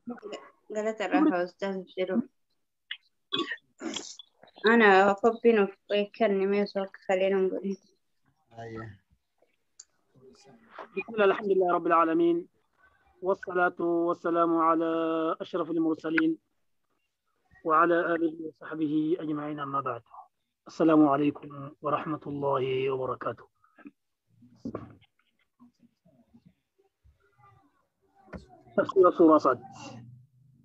Galata irraa Ustaaz jedhu. Ana qophiin of kennime osoo akka kalee nan godhin. بسم الله الحمد لله رب العالمين والصلاة والسلام على أشرف المرسلين وعلى آله وصحبه أجمعين أما بعد. السلام عليكم ورحمة الله وبركاته. تفسير سورة صاد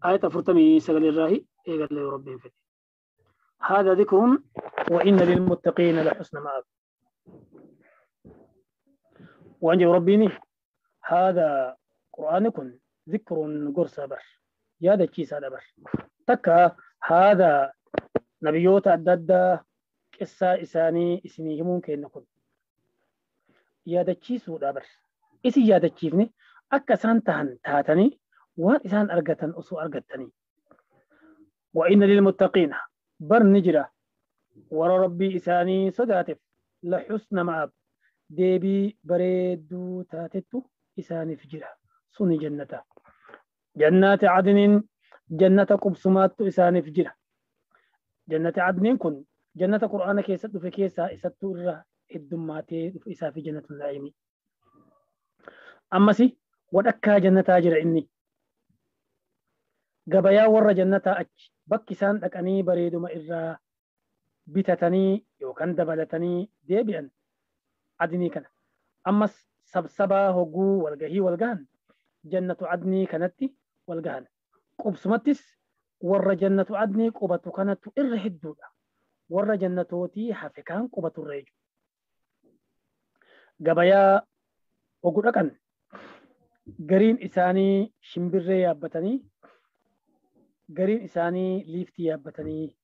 آية فرتمي سجل الراهي إيقال لي ربي فتي. هذا ذكر وإن للمتقين لحسن مآب. وأنجب ربيني هذا قرآنكم ذكر قرص بر يا ذا كيس هذا بر تكا هذا نبيوت أدد قصة إساني إسني ممكن نكون يا ذا كيس هذا بر إسي يا ذا كيفني أكسان تهن تاتني وان إسان أرجتن أسو أرجتني. وإن للمتقين بر نجرة ورا ربي إساني صداتف لحسن مآب ديبي بريدو تاتتو إساني فجرة سني جنة جنات عدن جنة قبسمات إساني فجرة جنة عدن كن جنة قرآن كيست في كيسا إساتور الدماتي إسا في جنة النعيم. أما سي ودكا جنة أجر إني قبيا ور جنة أج بكسان أكني بريدو ما إرى بتتني يوكان دبلتني ديبيان عدني كان. أما سبسبا هجو والجهي والجهن جنة عدني كانت والجهن قبسمتس ور جنة عدني قبة كانت إره الدولة ور جنة توتي حفكان قبة الرجل قبيا وقول أكن قرين إساني شمبري يابتني قرين إساني ليفتي يابتني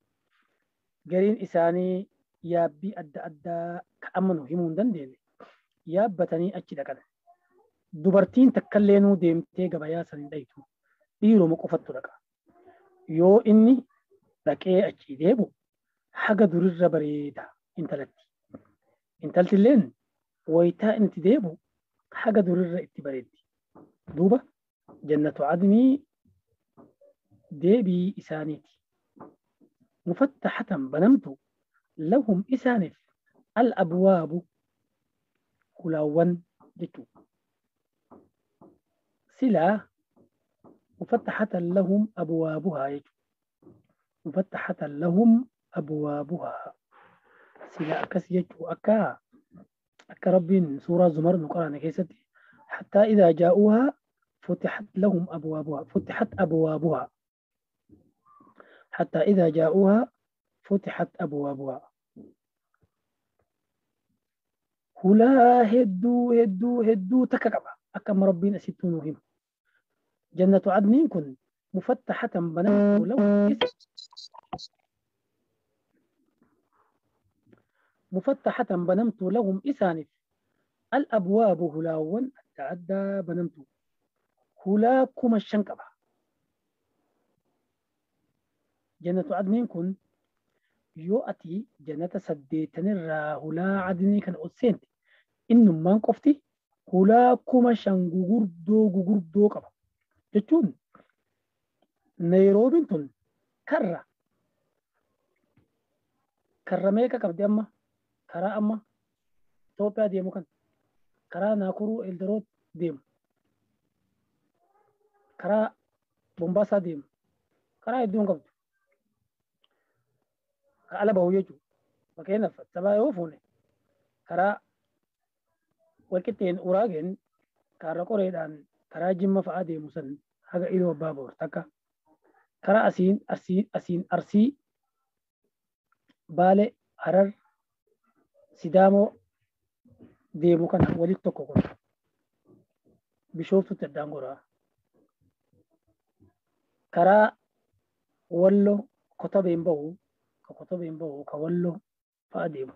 قرين إساني yaabbii adda addaa ka'amanu himuu hin dandeenye yaabbatanii achi dhaqan. Dubartiin takkallee deemtee gabayaa san hin dhayitu dhiiruma qofattu dhaqa. Yoo inni dhaqee achi deebu haga durirra bareeda intalatti. Intaltilleen wayitaa inni deebu haga durirra itti bareeddi. Duuba jannatu adnii deebii isaaniiti. Mufattaxatan banamtu لهم إسانف الأبواب كلاوان جتو سلا مفتحة لهم أبوابها يجو مفتحة لهم أبوابها سلا أكس يجو أكا أكا رب سورة زمر نقرأ كيستي حتى إذا جاءوها فتحت لهم أبوابها فتحت أبوابها حتى إذا جاءوها فتحت أبوابها. هلا هدو هدو هدو تككبا أكم ربين أستون مهم جنة عدن كن مفتحة بنات لو مفتحة بنمت لهم إسانف الأبواب هلاون تعدى بنمت هلا كما الشنكبة. جنة عدن كن yoo ati jannata saddeettanirraa hulaa adnii kana ol seente innummaan qofti hulaa 5,000 gugurdoo gugurdoo qaba jechuun Naayiroobiin tun karra karra meeqa qabdi amma karaa amma Itoophiyaa deemu kan karaa Naakuruu Eldaroot deemu karaa Bombaasaa deemu karaa hedduun qabdu. Ala bahu jechuudha. Fakkeenyaaf sabaa yoo fuune karaa walqixxeen uraageen karaa qoreedhaan karaa Jimma fa'aa deemu san haga Iluu Abbaa Boor takka karaa asiin arsii asiin arsii Baalee Harar Sidaamoo deemu kana walitti tokko godha. Bishooftutti addaan goraa. Karaa Walloo Kotabeen bahu Kotabeen bahu ka Walloo fa'a deemu.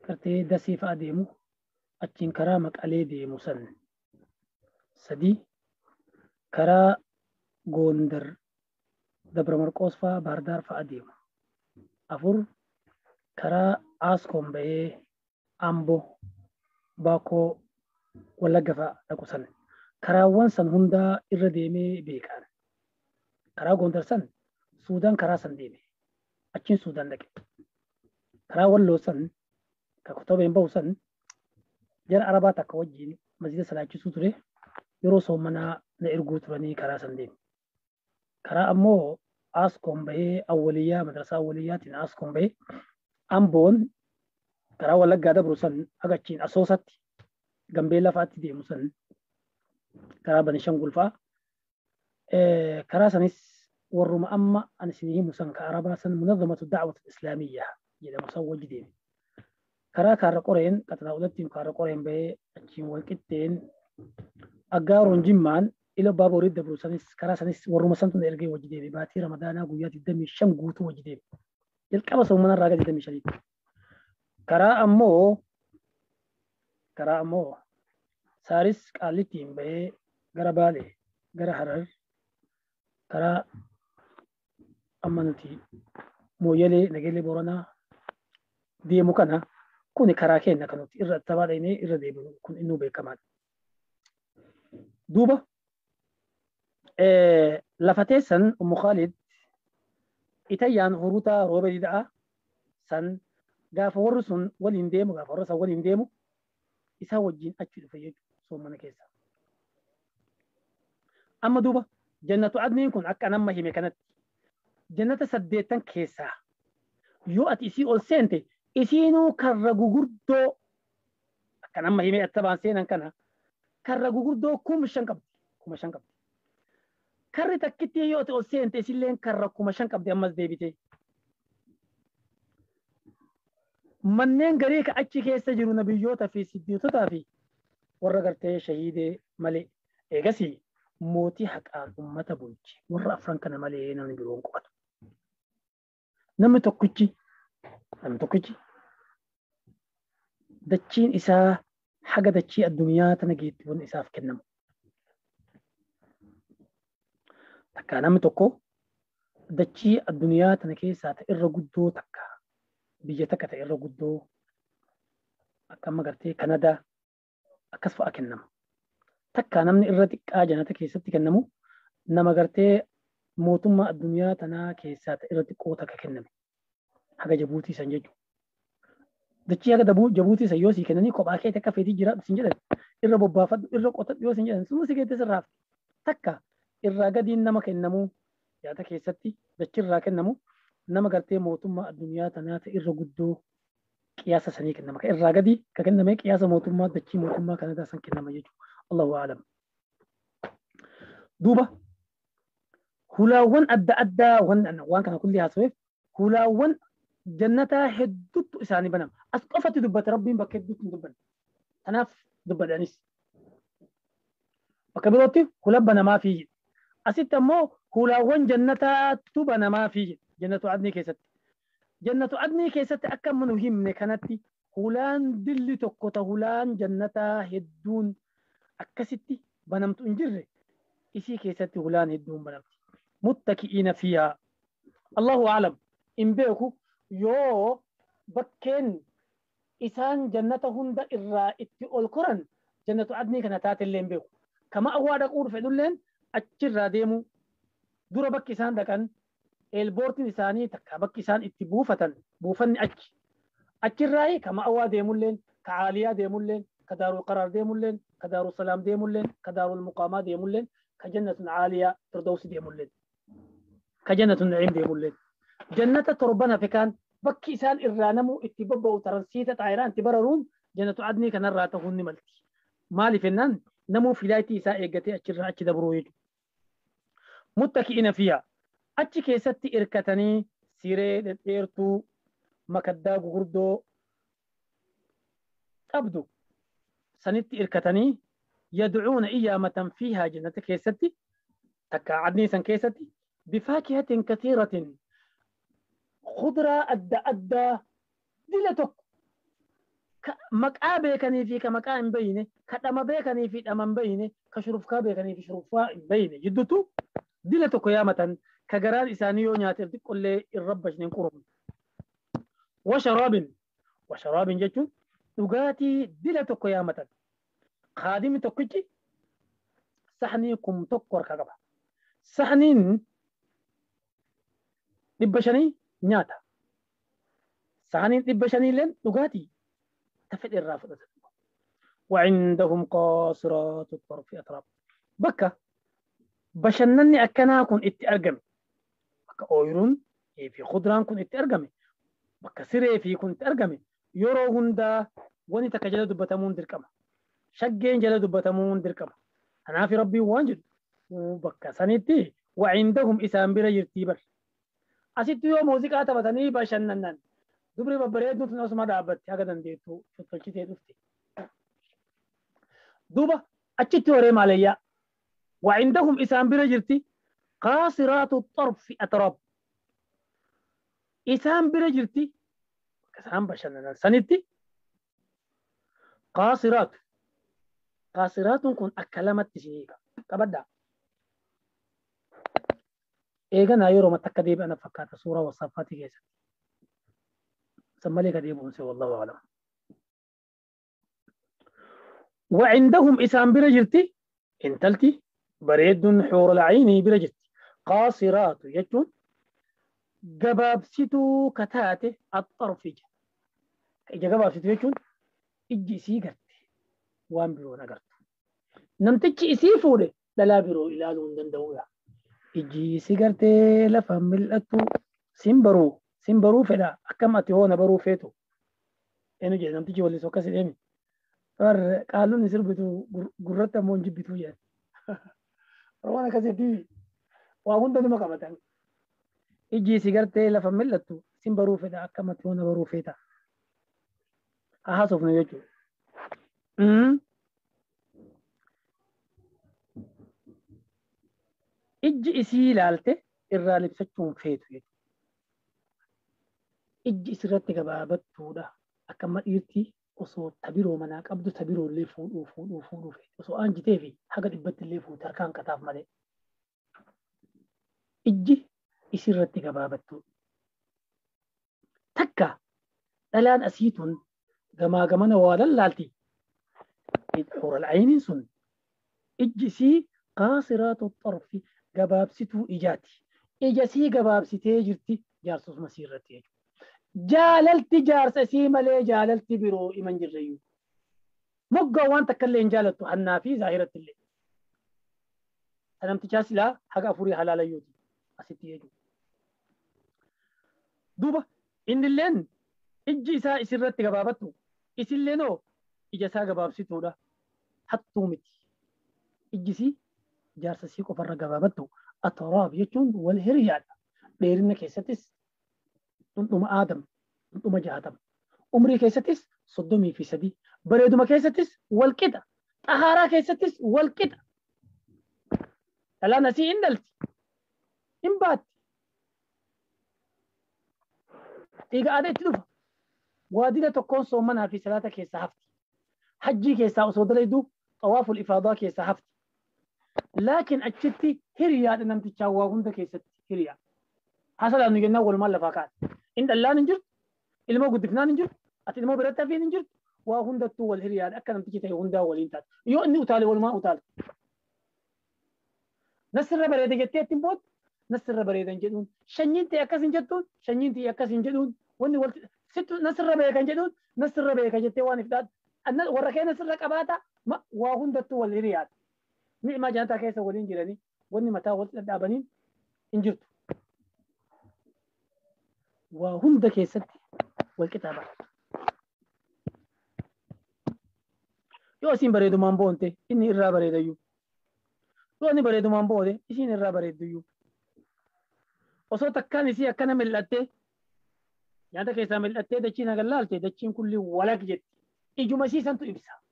Gartee Dasee fa'a deemu achiin karaa Maqalee deemu san 3 karaa Gondar Dabra Marqoos fa'a Baardaar fa'a deemu 4 karaa Askoon bahee Amboo Baakoo Wallagga fa'a dhaqu san Karaawwan san hundaa irra deemee beekan. Karaa Gondar san Suudaan karaa san deeme. Achiin Suudaan dhaqe. Karaa Walloo san ka Kotobeen bahu san jara Arabaa takka wajjin masjida salaachisuu ture. Yeroo soomanaa na erguu turanii karaa san deeme. Karaa ammoo Askoon bahee Awwaliyyaa madrasaa Awwaliyyaatiin Askoon bahee Amboon karaa Wallaggaa dabru san agachiin Asoosatti Gambeellaa fa'aatti deemu san karaa Benishangul fa'a. Karaa sanis warruma amma ani isinii himu san ka Arabaa san Munazamatu Da'wat Islaamiyyaa jedhamu san wajji deeme. Karaa Kaarra Qoreen qaxanaa ulattiin Kaarra Qoreen bahee achiin Walqixxeen Aggaaroon Jimmaan ila abbaa borii dabru sanis karaa sanis warruma santu na ergee wajji deeme. Baatii Ramadaanaa guyyaa 25 guutuu wajji deeme. Jalqaba soomana irraa gara 25tti. Karaa ammoo Saaris Qaallittiin bahee gara Baalee gara Harar karaa amma nuti Mooyyalee Nageellee Booranaa deemu kana kuni karaa keenya kan nuti irra taphaa dhaynee irra deemnu kun innuu beekamaadha. Duuba lafa teessan Ummu Khaalid Itayyaan hurutaa rooba dida'a san gaafa warri sun waliin deemu, gaafa warra san waliin deemu isaa wajjin achi dhufe jechuudha soomana keessa. Amma duuba jannatu adniin kun akka nama hime kanatti jannata 8 keessaa yoo ati isii ol seente isiinuu karra gugurdoo akka nama hime attabaan seenan kana karra gugurdoo 5,000 qabdi, 5,000 qabdi. Karri takkitti yoo ati ol seente isilleen karra 5,000 qabdi ammas deebitee. Manneen garii ka achi keessa jiru nabiyyoota fi siddiitotaa fi warra gartee shahiidee malee eegasii mootii haqaan ummata bulche warra afran kana malee namni biroon qubatu. Namni tokkichi dachiin isaa haga dachii addunyaa tana geetti wanni isaaf kennamu. Takkaa namni tokko dachii addunyaa tana keessaa ta irra guddoo takka biyya takka ta irra guddoo akka amma gartee Kanadaa akkas fa'a kennama. Takkaa namni irra xiqqaa jannata keessatti kennamu nama gartee mootummaa addunyaa tanaa keessaa ta irra xiqqoo takka kenname. Haga Jabuutii san jechuudha. Dachii haga Jabuutii san yoo sii kennanii kophaa keetti akka feetii jiraadhu siin jedhan, irra bobbaafadhu, irra qotadhu yoo siin jedhan, sun si geette sirraaf. Takka irraa gadiin nama kennamu yaada keessatti dachii irraa kennamu nama gartee mootummaa addunyaa tanaa ta irra guddoo qiyaasa sanii kennama. Ka irraa gadi ka kenname qiyaasa mootummaa dachii mootummaa Kanadaa san kennama jechuudha. Allahu a'lam. Duuba hulaawwan adda addaa waan kana kulli haasaweef hulaawwan jannataa hedduutu isaanii banama. As qofatti dubbate Rabbiin, bakka hedduutti hin dubbanne. Kanaaf dubbadhanis. Bakka birootti hula banamaa fi asitti ammoo hulaawwan jannataatu banamaa fi jannatu adnii keessatti. Jannatu adnii keessatti akka amma nu himne kanatti hulaan dilli tokko ta hulaan jannataa hedduun akkasitti banamtu hin jirre, isii keessatti hulaan hedduun banamti. Muttaki'iina fiihaa. Allahu a'lam. Hin beeku yoo bakkeen isaan jannata hunda irraa itti ol koran jannatu adnii kana taatellee hin beeku. Kama awwaa dhaquu fedhulleen achirraa deemu dura bakki isaan dhaqan eelboortiin isaanii takka bakki isaan itti buufatan buufanni achi. Achirraa kama awwaa deemulleen, ka caaliyaa deemulleen, ka daarul qaraar deemulleen, ka daarul salaam deemulleen, ka daarul muqaamaa deemulleen, ka jannatun caaliyaa firdawsi deemulleen, ka jannatun naciim deemulleen. Jannata torban hafe kaan bakki isaan irraa namuu itti bobba'u taransiita xaayiraan itti bararuun jannatu adnii kanarraa ta'uun ni malti. Maaliif jennaan namuu flight isaa eeggatee achirraa achi dabruu jechuudha. Muttaki'ina fiihaa. Achi keessatti irkatanii siree dhedheertuu makaddaa gugurdoo qabdu sanitti irkatanii yadcuuna iyyaamatan fiihaa jannata keessatti takka adnii san keessatti bifaakihatin kasiiratin khudraa adda addaa dila tokko ka maqaa beekanii fi ka maqaa hin beeyne, ka dhama beekanii fi dhama hin beeyne, ka shurufkaa beekanii fi shurufkaa hin beeyne jidduutu dila tokko yaamatan ka garaan isaanii yoo nyaate xiqqollee hin rabbashne, hin qurumne. Washaraabin, washaraabin jechuun dhugaatii dila tokko yaamatan. Kaadimi tokkichi Saxnii 1000 harkaa qaba. Saxniin 500 nyaata. Saxniin 500 illeen dhugaatii ta fedhe irraa fudhata. وعندهم قاصرات الطرف أتراب. بكا بشنني أكنا كن إتي أرجمي. بكا أويرون في خضران كن إتي أرجمي. بكا سري في كن إتي أرجمي. يرو هندا وني تكجل دبتمون دركما. شجين جل دبتمون دركما. أنا في ربي وانجد. وبكا سنتي وعندهم إسام بلا يرتيبر. أسيت يوم موسيقى تبتني بشننن. دبري ببريد نتنوس ما دابت. هكذا نديتو فتلشتي دفتي. دوبا أتشتي وريم عليا. وعندهم إسام برجرتي قاصرات الطرف أتراب. إسام برجرتي إسام بشننا سنتي قاصرات. قاصرات كن أكلمت تسيبا كبدا. إيجا يورو ما تكذب أنا فكرت صورة وصفاتي جيسا. سمالي كذبون سوى الله أعلم. وعندهم إسام برجلتي انتلتي بريد حور العين برجلتي قاصرات يجون جباب ستو كتاتي الطرف إجا جباب ستو يجون إجي سيغرتي وان برو نغرت نمتج إسي فوري لا برو إلى لون دندويا إجي سيغرتي لفهم الأتو سيمبرو سيمبرو فلا أكم أتي هون برو فيتو إنو جي نمتج ولي سوكاسي إيمي قالوا نسير بتو قررت مون جبتو يعني روانا كذي وأقول ده ما كمتان إجي سيجارتي لفهم ملتو سين بروفة ده أكمل بروفة ده أحسب نيجو إجي إسيلالته الرالب سكون فيتو إجي سيرتي كبابت تودا أكمل إيرتي osoo tabiroo manaa qabdu tabiroo illee fuudhuu fuudhuu fuudhuu feeti. Osoo aan jitee fi haga dhibbatti illee fuute harkaan qataaf malee. Ijji isirratti gabaabattu. Takka dhalaan asii tun gamaa gamana waa lallaalti. Xural ayniin sun ijji isii qaasiraatu xarfi gabaabsituu ijaati. Ija sii gabaabsitee jirti jaarsosuma sii irratti jechuudha. Jaalalti jaarsa isii malee jaalalti biroo iman jirreyyuu. Moggaa waan takka illee hin jaalattu hannaa fi zaahiratti illee. Namtichaa silaa haga afurii halaalayyuuti asitti jechuudha. Duuba innilleen ijji isaa isirratti gabaabattu isilleenoo ija isaa gabaabsituudha. Hattuu miti. Ijji isii jaarsa isii qofarra gabaabattu ataraab jechuun wal hiriyaadha. Dheerina keessattis dhundhuma aadam dhundhuma 60 umrii keessattis 33 bareeduma keessattis walqixa xahaaraa keessattis walqixa dhalaan asii hin dhalti hin baatti dhiiga aadaa itti dhufa waadila tokkoon soomanaa fi salaata keessaa hafti hajjii keessaa osoo dalayduu xawaaful ifaadaa keessaa hafti laakiin achitti hiriyaadha namtichaa waa hunda keessatti hiriyaa hasalaan nu jennaan walumaan lafaa kaa'an. In dhallaan hin jirtu, ilmoo guddifnaan hin jirtu, ati ilmoo biratti hafiin hin jirtu, waa hundattuu wal hiriyaadha akka namtichi ta'e hundaa waliin taate. Yoo inni utaale walumaan utaale. Nasirra bareeda jettee ittiin booda nasirra bareeda hin jedhuun, shanyiin ta'e akkas hin jettuun, shanyiin ta'e akkas hin jedhuun, wanni wal sittu nasirra beeka hin jedhuun, nasirra beeka jettee waan iftaatu. Warra kee nasirra qabaata waa hundattuu wal hiriyaadha. Ni'maa jannataa keessa waliin jiranii wanni mataa wal dhadhaabaniin hin jirtu. Waa hunda keessatti wal qixaa bara. Yoo isiin bareedumaan boonte inni irraa bareedayyuu. Yoo inni bareedumaan boonte isiin irraa bareedduyyuu. Osoo takkaan isii akkana mil'attee nyaata keessaa mil'attee dachiin hagan laalte dachiin kulli walak jetti. Ijuma isii santu ibsa.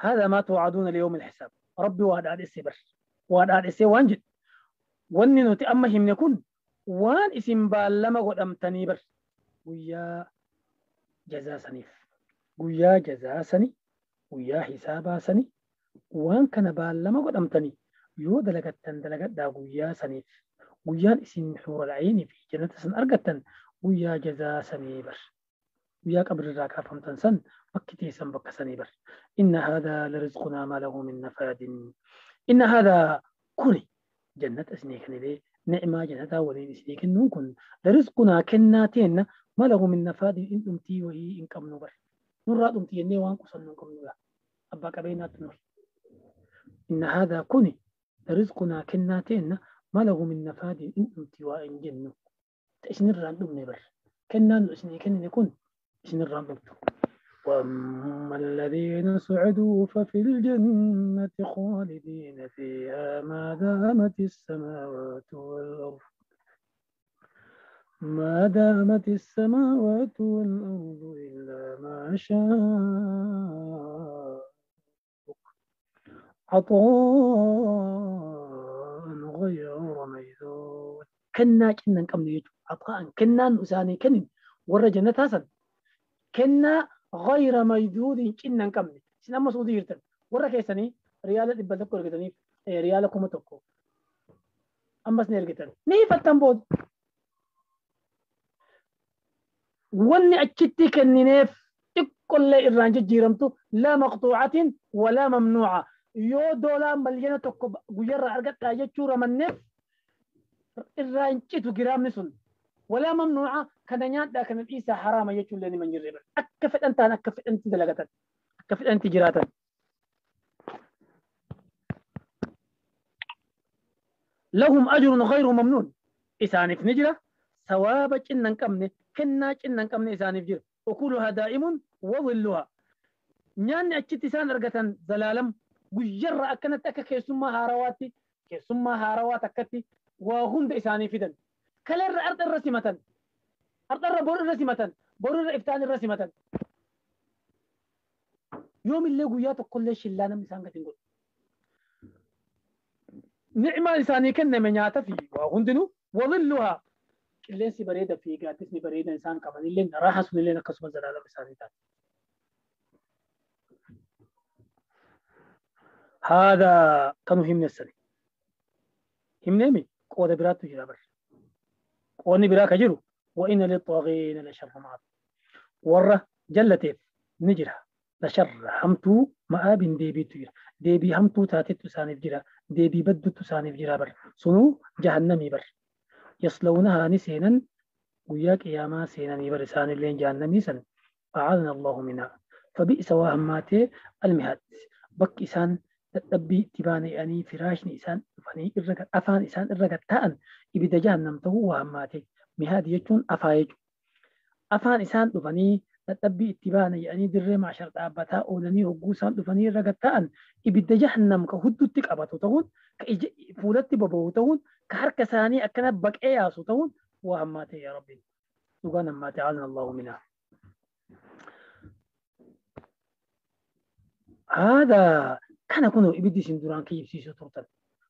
هذا ما توعدون ليوم الحساب. ربي وعد على السبر. وعد على السوانجد. wanni nuti amma himne kun waan isin baallama godhamtanii bar guyyaa jazaa saniif guyyaa jazaa sani guyyaa hisaabaa sani waan kana baallama godhamtanii yoo dalagattan dalagadhaa guyyaa saniif guyyaan isin xuura laciinii fi jannata san argattan guyyaa jazaa sanii bar guyyaa qabrirraa kaafamtan san Bakki teessan bakka sanii bar. Inna haadaa larizqunaa maa lahu min nafaadin. Inna haadaa kuni jannata isinii kenninee ni'maa jannataa waliin isinii kennuun kun larizqunaa kennaa teenna maa lahu min nafaadin in dhumtii wayii hin qabnu bar. Nurraa dhumtii jennee waan qusannu hin qabnudha. Abbaa qabeenyaatti nuyi. Inna haadaa kuni larizqunaa kennaa teenna maa lahu min nafaadin in dhumtii waa hin jennu. Isinirraan dhumne bar. Kennaan nu isinii kennine kun isinirraan dhumtu. وأما الذين سعدوا ففي الجنة خالدين فيها ما دامت السماوات والأرض ما دامت السماوات والأرض إلا ما شاء عطاء غير مجذوذ. كنا كنا نكمل عطاء كنا نساني كن ورا جنة حسن كنا غير مجذوذ كنا نكمل سنما سعودي جرتن ورا كيسني ريال دبل تكو رجتني ريال كم تكو أمس نرجتن نيفتن بود وني أتشتي كنينيف تكل إيران جيرمتو لا مقطوعة ولا ممنوعة يو دولا مليانة تكو غير أرجع أجت شورا من نف إيران جتو جرام نسون ولا ممنوعة كان ياد لكن الإيسا حرام يجوا لني من جرب أكفت أنت أنا أكفت أنت دلقتك أكفت أنت جراتك. لهم أجر غير ممنون. إسانف نجرة ثوابك إن نكمل كنا إن نكمل إسانف جرة وكلها دائم وظلها. نان أكيد إسان رجعتن زلالم جرة أكنت أك كيسمى هارواتي كيسمى هاروات أكتي وهم إسانف دن. كلر أرض الرسمة أرض الربور الرسمة بور الإفتان الرسمة. يوم اللي قيات كل شيء لا نمسان كتنقول. نعمة إنساني كنا من يعتفي وغندنو وظلها اللي سي بريدة في قاتسني بريدة إنسان كمان اللي راح سن اللي نقص مزلالة إنساني تاني. هذا كانوا همنا السنة همنا مي قوة برات تجربر قوة براك جرو وإن للطاغين لشر مآب ورة جلتيف نجرها لشر همتو مآب ديبي تجرا ديبي همتو تاتت تسانف جرا ديبي بدو تسانف جرا بر سنو جهنمي بر يصلونها نسينا وياك يا سينا بر سان اللين جهنمي سن أعاذنا الله منها. فبئس وهماتي المهاد بك إسان تتبي تباني أني فراشني إسان فني إرقت أفان إسان إرقت تأن إبدا جهنم تهو وهماتي مهاد يجون أفايج أفان إسان فني تتبي اتباني يعني در معشر أبتا أولني هجوسان دفني رجتان إبدا جهنم كهدو تك أبتو تهون كفولت بابو تهون كحركة ثانية أكنبك إياسو تهون وهماتي يا ربي وقال ما تعالنا الله منها. هذا كان يكون إبدي سندران كيف سيسو ترتل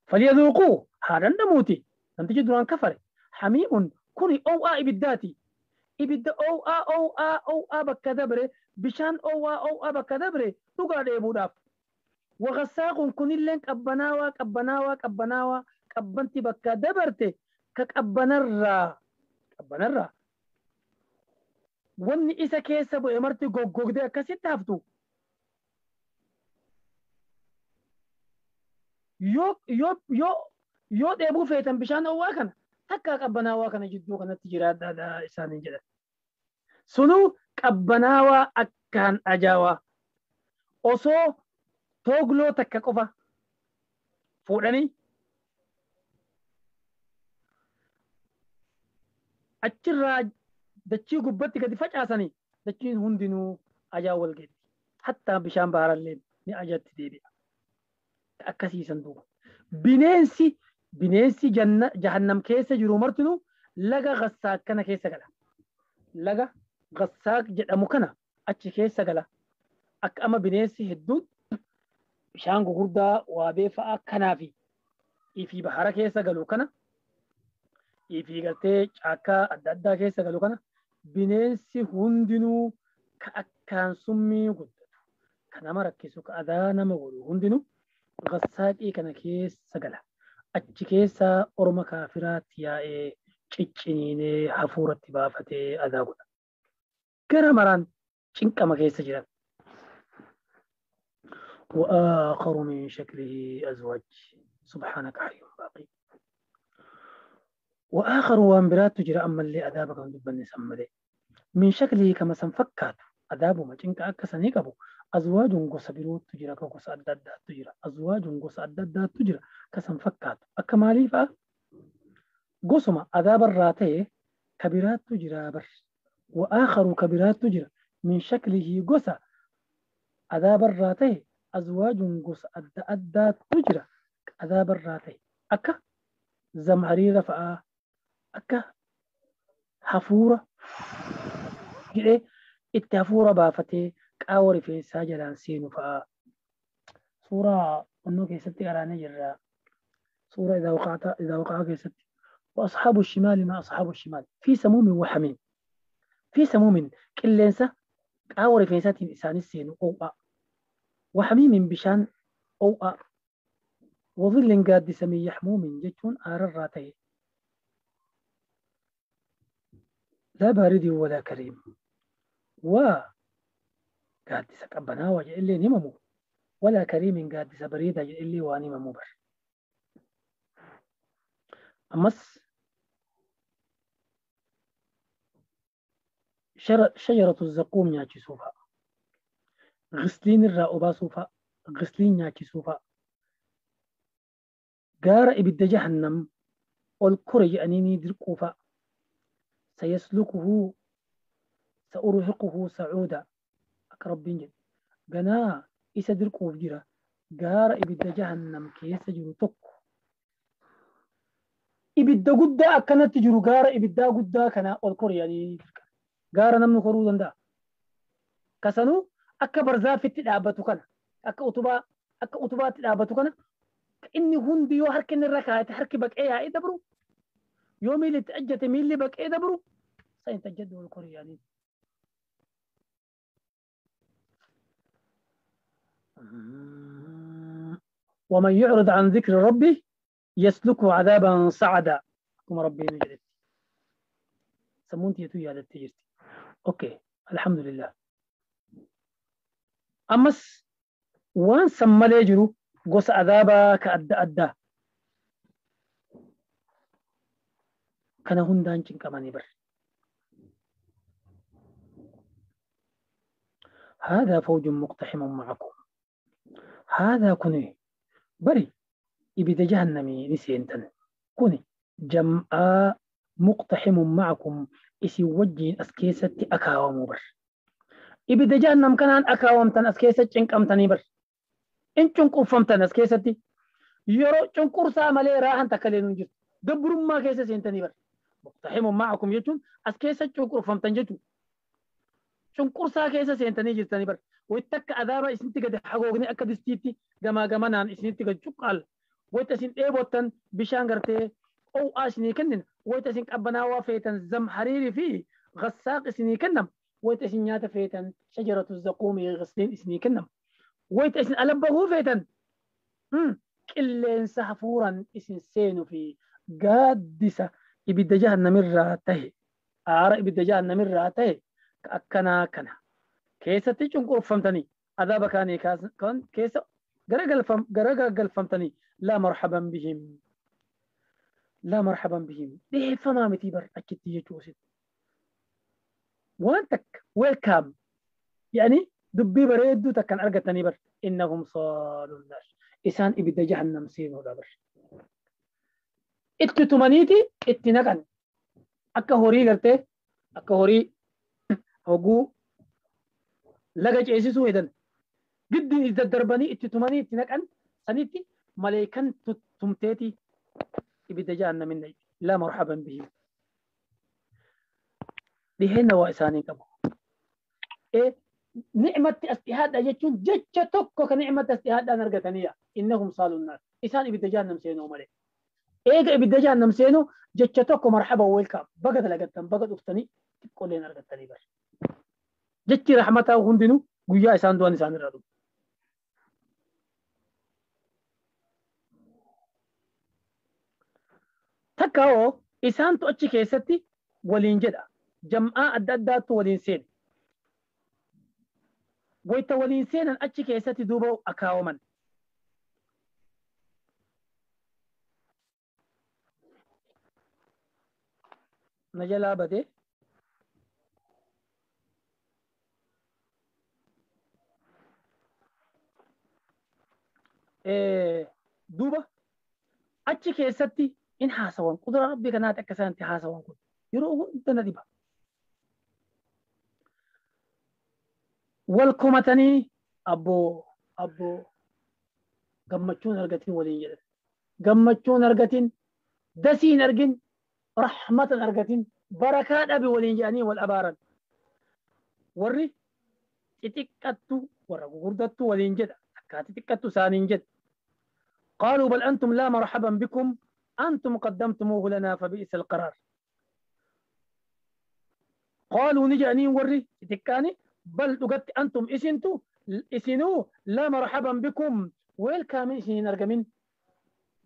فليذوقوه هذا نموتي لم تجد دران كفر حميم كوني أو إبداتي إبدا أو أ أو أ أو أ بكدبره بشان أو أ أو أ بكدبره تقعد إبوداف وغساق كوني لينك أبناوا كأبناوا كأبناوا كأبنتي بكدبرته كأبنرا كأبنرا وني إسا كيسة بإمرتي جوج ده كسيت هفتو يو يو يو يو ديبو فيتن بشان أو كان takka qabbanaawaa kana jidduu kanatti jiraadhaadha isaaniin jedhan. Sunuu qabbanaawaa akkaan ajaa'aa osoo toogloo takka qofa fuudhanii achirraa dachii gubbatti gadi facaasanii dachiin hundinuu ajaa wal geetti. Hattaa bishaan baharallee ni ajaatti deebi'a. Akkasiisan duuba. Bineensi jahannam keessa jiru martinuu laga Gassaaq kana keessa gala. Laga Gassaaq jedhamu kana achi keessa gala. Akka amma bineensi hedduun bishaan gugurdaa waabee fa'aa kanaa fi ifii bahara keessa galu kana ifii galtee caakkaa adda addaa keessa galu kana bineensi hundinuu ka akkaan summii guddatu ka nama rakkisu ka adaa nama godhu hundinuu Gassaaqii kana keessa gala. Achi keessa orma kaafiraatti yaa'ee cicciniinee hafuuratti baafatee adaa godha. Gara maraan cinqama keessa jiran. وآخر من شكله أزواج سبحانك حي باقي وآخر وان برات تجرى أما اللي أذابك دبن سمدي من شكله كما سنفكات أذاب ما جنك أكسني قبو أزواج قص بروت تجرى كقص أدد تجرى أزواج قص أدد تجرى كسنفكات أكمالي فا قسم أذاب الراتي كبيرات تجرى بر وآخر كبيرات تجرى من شكله قص أذاب الراتي أزواج قص أدد تجرى أذاب الراتي أكا زمهريرة فا أكا حفورة جئ التافورة بافتي قاوري في ساجلان سينو فا سورة أنو كيستي أراني جرا سورة إذا وقعت إذا وقع كيستي وأصحاب الشمال ما أصحاب الشمال في سموم وحميم في سموم كلنسة قاوري في ساتين إسان السينو أو وحميم بشان أو وظل قاد سمي يحموم جتون آر الراتي لا بارد ولا كريم و قادسة قبنا اللي نممو ولا كريم قادسة بريدة اللي واني مبر أمس شجرة الزقوم ياكسوفا غسلين الرأوبا سوفا غسلين ياكسوفا قار إبد جهنم والكري أنيني درقوفا سيسلكه سأرهقه سعودا أقرب بنجد قنا إسا درقوف جرا قار إبد جهنم كيس جرو تك إبد قد أكنت تجرو قار إبد قد كنا والكري أنيني درقوفا قار نمن خروجا دا كسنو أكبر زافت الأبتو كنا أكا أطبات الأبتو كنا إني هندي يو هركن الركعة تحرك بك إيه إيه دبرو يومي اللي تأجت مين اللي بك إيه دبرو سينتجدوا الكورياني ومن يعرض عن ذكر ربه يسلكه عذابا صعدا كما ربي نجرت سمونتي يتوي هذا التجرتي أوكي الحمد لله أمس وان سمى يجرو قص عذابا كأدى أدى كان هندان كمان بر هذا فوج مقتحم معكم هذا كوني بري إبدا جهنمي نسينتن كوني جمع مقتحم معكم إسي وجين أسكيسة أكاوم بر إبدا جهنم كان أكاومتن أسكيسة چنك بر إن چنك أسكيسة يرو چنكرسا مالي راحن تكالينون جرت دبرم ما كيسة سنتني بر مقتحم معكم يجون أسكيسة چنكرفمتن جتو چنكرسا كيسة سنتني جرتني بر ويتك أذابا إسنتي قد حقوقني أكد استيتي جما جمانان إسنتي قد شقال ويتسين إيبوتن بشان قرتي أو آشني كنن ويتسين أبناوا فيتن زم حريري فيه غساق إسني كنم ويتسين ياتا فيتن شجرة الزقوم غسلين إسني كنم ويتسين ألبه فيتن كلين سحفورا إسن سينو في قادسة إبدا جهنم الراتيه آر إبدا جهنم الراتيه كأكنا كنا كيسة تيجون فهمتني عذاب كان كان كيسة غرق فهمتني لا مرحبا بهم لا مرحبا بهم ليه فما متيبر أكيد تيجي وانتك ويلكم يعني دبي بريدو تكن أرجتني بر إنهم صالوا النار إنسان إبدا جهنم سينو دبر اتتمنيتي اتنقن أكا هوري قرتي أكا هوري هوجو لقى جيسو إذن جد إذا دربني اتتمني اتنقن سنيتي ملائكة تمتيتي إبدا جهنم من لا مرحبا بهم لهنا وإساني كبو إيه نعمة استهاد أجتون جتة توكو كنعمة استهاد أنا رجتنية إنهم صالوا النار إسان إبدا جهنم سينو ملك إيه إبدا جهنم سينو جتة توكو مرحبا ويلكم بقد لقتن بقد أفتني تقولين رجتني بس جتي رحمته هندنو ويا إسان دوان إسان الرادو تكاو إسان تؤتي كيستي ولين جدا جمعاء أدى ولين سين Wayta waliin seenan achi keessatti duuba akaawaman. Na jalaa badee duuba achi keessatti in haasawan quduraa rabbii kanaati akka isaan itti haasawan kun yeroo hunda na dhiba. Wal komatanii abboo abboo gammachuun argatin waliin jedhan. Gammachuun argatin, dasii hin argin, rahmatan argatin, barakaa dhabe waliin jedhanii wal abaaran. Warri xixiqqattu warra gugurdattu waliin jedha. Akkaa xixiqqattu isaaniin jedha. قالوا بل أنتم لا مرحبا بكم أنتم قدمتموه لنا فبئس القرار. قالوا نجاني وري تكاني بل قد أنتم إسنتو إسنو لا مرحبا بكم ويلكم إسنين أرجمين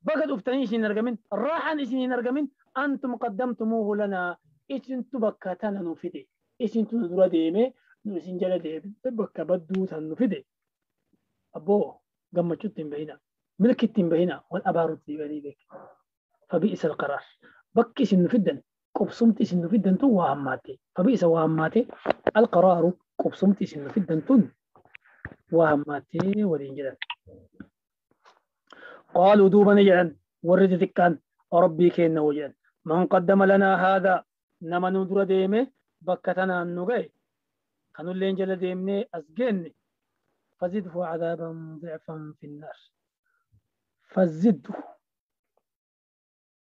بقد أفتني إسنين أرجمين راحا إسنين أرجمين أنتم قدمتموه لنا إسنتو بكاتنا نفدي إسنتو ندرا ديمي نسين جل ديمي بكا بدو تنفدي أبو قمتشتين بهنا ملكتين بهنا والأبارو تباني بك فبئس القرار. بكي سنفدن قبصمتي سنفدن تو وهماتي فبئس وهماتي القرار قبصمتي سنفدن تون وهماتي ولينجدا. قالوا دوبا نجعا ورد ذكان ربي كين وجدا من قدم لنا هذا نما ندر ديمه بكتنا النجاي كانوا اللي انجل ديمني أسجن فزده عذابا ضعفا في النار. فزده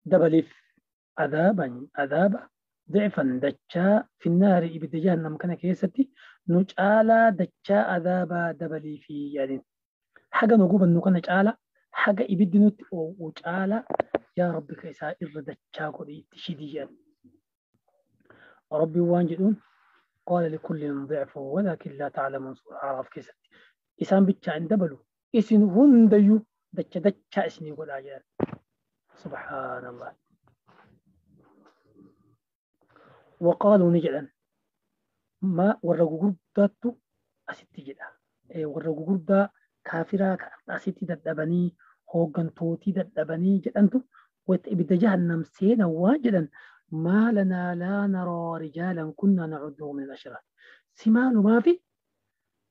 دبلف عذابا عذابا ضعفا دجا في النار إبد جهنم كان كيستي نجعل دجا عذابا دبلي في يعني حاجة نقوب إنه كان نجعل حاجة إبد نت وجعل يا رب كيسا إر دجا قدي تشديا ربي وانجدون قال لكل ضعف ولكن لا تعلمون سورة أعراف كيستي إسان بتشا عند دبلو إسن هنديو دجا دجا إسن يقول عجال سبحان الله. وقالوا نجدا ما ورغوغرداتو أستي جدا ورغوغردا كافرا أستي ددبني هوغنتوتي ددبني جدنتو وتبد جهنم سينا واجدا ما لنا لا نرى رجالا كنا نعدهم من الأشرار سمال ما في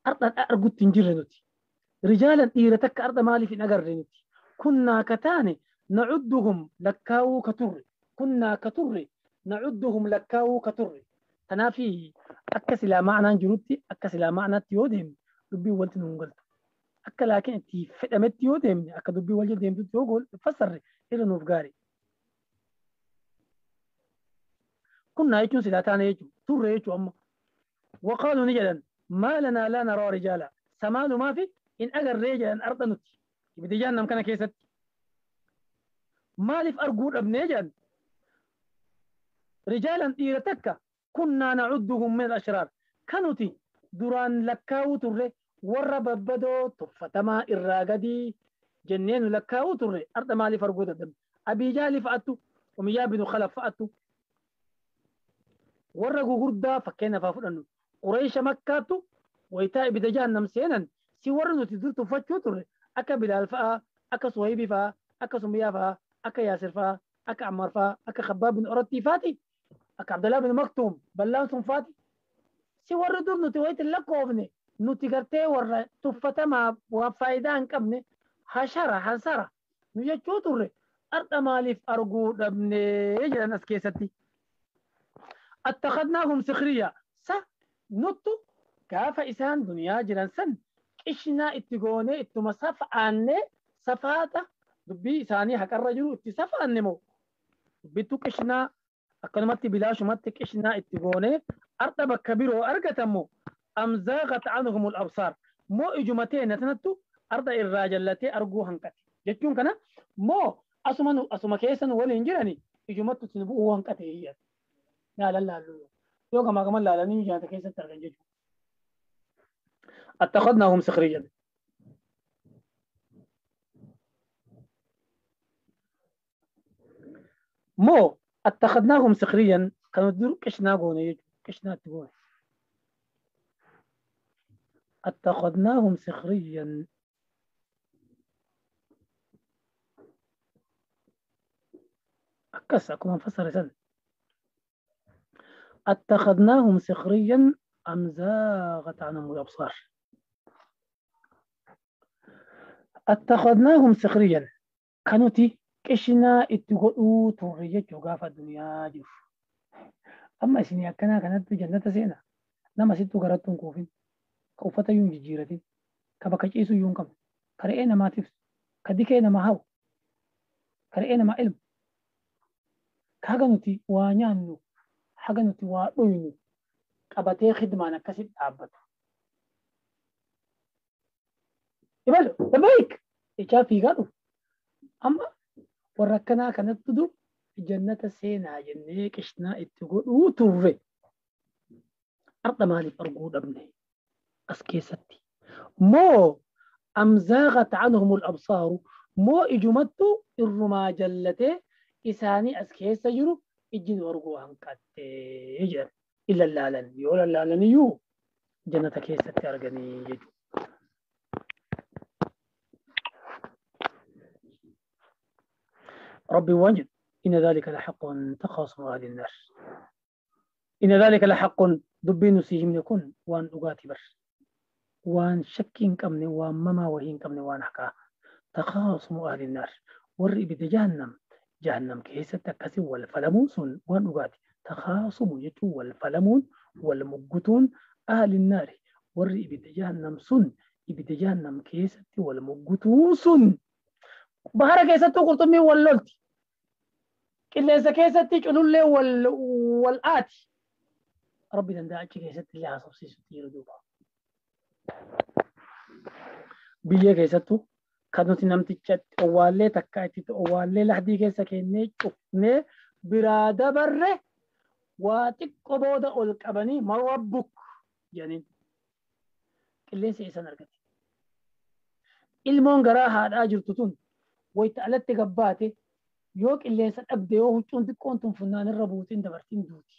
أرض أرجو تنجرنتي رجالا إيرتك أرض مالي في نجرنتي كنا كتاني نعدهم لكاو كتر كنا كتر نعدهم لكاو كتر تنافي أكس لا معنى جروتي أكس لا معنى تيودهم دبي ولت نقولت أك لكن تي فدمت تيودهم أك دبي ولت ديم تيوغول فسر إلى نوفغاري كنا يجون سلاتان يجون تر يجون أما وقالوا نجدا ما لنا لا نرى رجالا سمال ما في إن أجر رجالا أرض نتي بدي جهنم كان كيست مالف أرجو أبنيجا رجالا إيرتك كنا نعدهم من الأشرار كانوتي دران لكاو تري ورب بدو تفتما الراغدي جنين لكاو تري أرض مالف أرجو دم أبي جالي فأتو وميا بن خلف فأتو ورقو غردا فكينا فافرنو قريش مكاتو ويتاء بدجان سينا سي ورنو تدور تفتشو تري أكا بلال فأ أكا صهيبي فأ أكا سمية فأ أكا ياسر فأ أكا عمار فأ أكا خباب بن أرتي فاتي أكا عبد الله بن مكتوم بلان فاتي سي ور دور نتي ويت لكوفني نتي غرتي ور تفتما وفايدان كبني حشرة حسرة نيجو تري أرض مالف أرجو دبني يجي ناس كيستي اتخذناهم سخرية س نتو كاف إسان دنيا جيران سن إشنا اتقوني اتمصف عني صفاته دبي إساني حق الرجل اتصف عني مو دبيتو كشنا أكنمتي بلاش متك إشنا اتقوني أرتب كبير وأرجتمو أم زاغت عنهم الأبصار مو إجمتين نتنتو أرض الراجل التي أرجو هنكتي جتون كنا مو أسمن أسمى كيسن ولا إنجراني إجمتو تنبؤ هنكتي هي لا لا لا لا يوكا ما كمان لا لا نيجي هذا كيس ترجع اتخذناهم سخريا مو اتخذناهم سخريا كانوا دور كشنا غوني كشنا تقول اتخذناهم سخريا أكس أكما فسر سن اتخذناهم سخريا أم زاغت عنهم الأبصار. اتخذناهم سخريا كانوتي كشنا اتقو تورية جوغافة الدنيا جوف. أما سيني أكنا كانت جنة سينا نما ستو غراتون كوفين كوفتا يون جيرتين كبكاچيسو يون كم كرئنا ما تفس كديكينا ما هاو كرئنا ما علم كاغنوتي وانيانو حاغنوتي وادوينو قبتي خدمة نكسي دابتو يبلو لبيك إيشا في قالوا أما وركنا كانت تدو جنة سينا جنة كشنا اتقول وتوري أرض مالي أرجو أبني أسكيستي مو أم زاغت عنهم الأبصار مو إجمتو إرما جلته إساني أسكيس جرو إجن ورقو هنكاتي إلا اللالن يولا اللالن يو جنة كيستي أرغني يجو. ربي واجد إن ذلك لحق تخاصم أهل النار. إن ذلك لحق دبين سيهم يكون وان أغاتي بر وان شكين كمني وان مما وهين كمني وان حكا تخاصم أهل النار والرئ جهنم جهنم كيسة تكسي والفلمون وان أغاتي تخاصم يتو والفلمون والمجتون أهل النار والرئ جهنم سن إبد جهنم كيسة والمجتون سن بحر كيسة قرطمي واللولتي qilleensa keessatti culullee wal aati. Rabbi danda'a achi keessatti illee haasofsiisutti yeroo duuba. Biyya keessattuu kan nuti namticha owwaallee takka itti owwaallee lahdii keessa kennee cufnee biraa dabarre waa xiqqoo booda ol qabanii marabbuk jedhaniin qilleensa isaan argate. Ilmoon garaa haadhaa jirtu tun wayita alatti gabbaate yoo qilleensa dhabde yoo huccuun xiqqoon tun funnaan irra buutiin dabartiin duuti.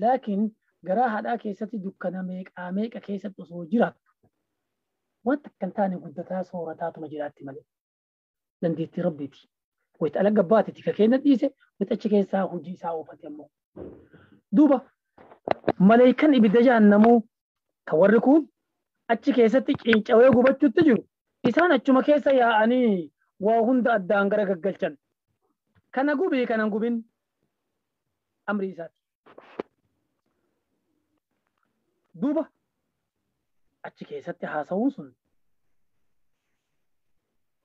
Laakiin garaa haadhaa keessatti dukkana meeqaa meeqa keessatti osoo jiraattu wanta akka hin taane guddataa soorataatuma jiraatti malee dandeettii rabbiiti. Wayita ala gabbaate tika keenya dhiise wayita achi keessaa hojii isaa oofate ammoo. Duuba maleekan ibidda jahannamuu kan warri kun achi keessatti cincawee gubachuutti jiru isaan achuma keessa yaa'anii waa hunda addaan gara gaggalchan. Kana gubii kana gubin amri isaati. Duuba achi keessatti haasawuun sun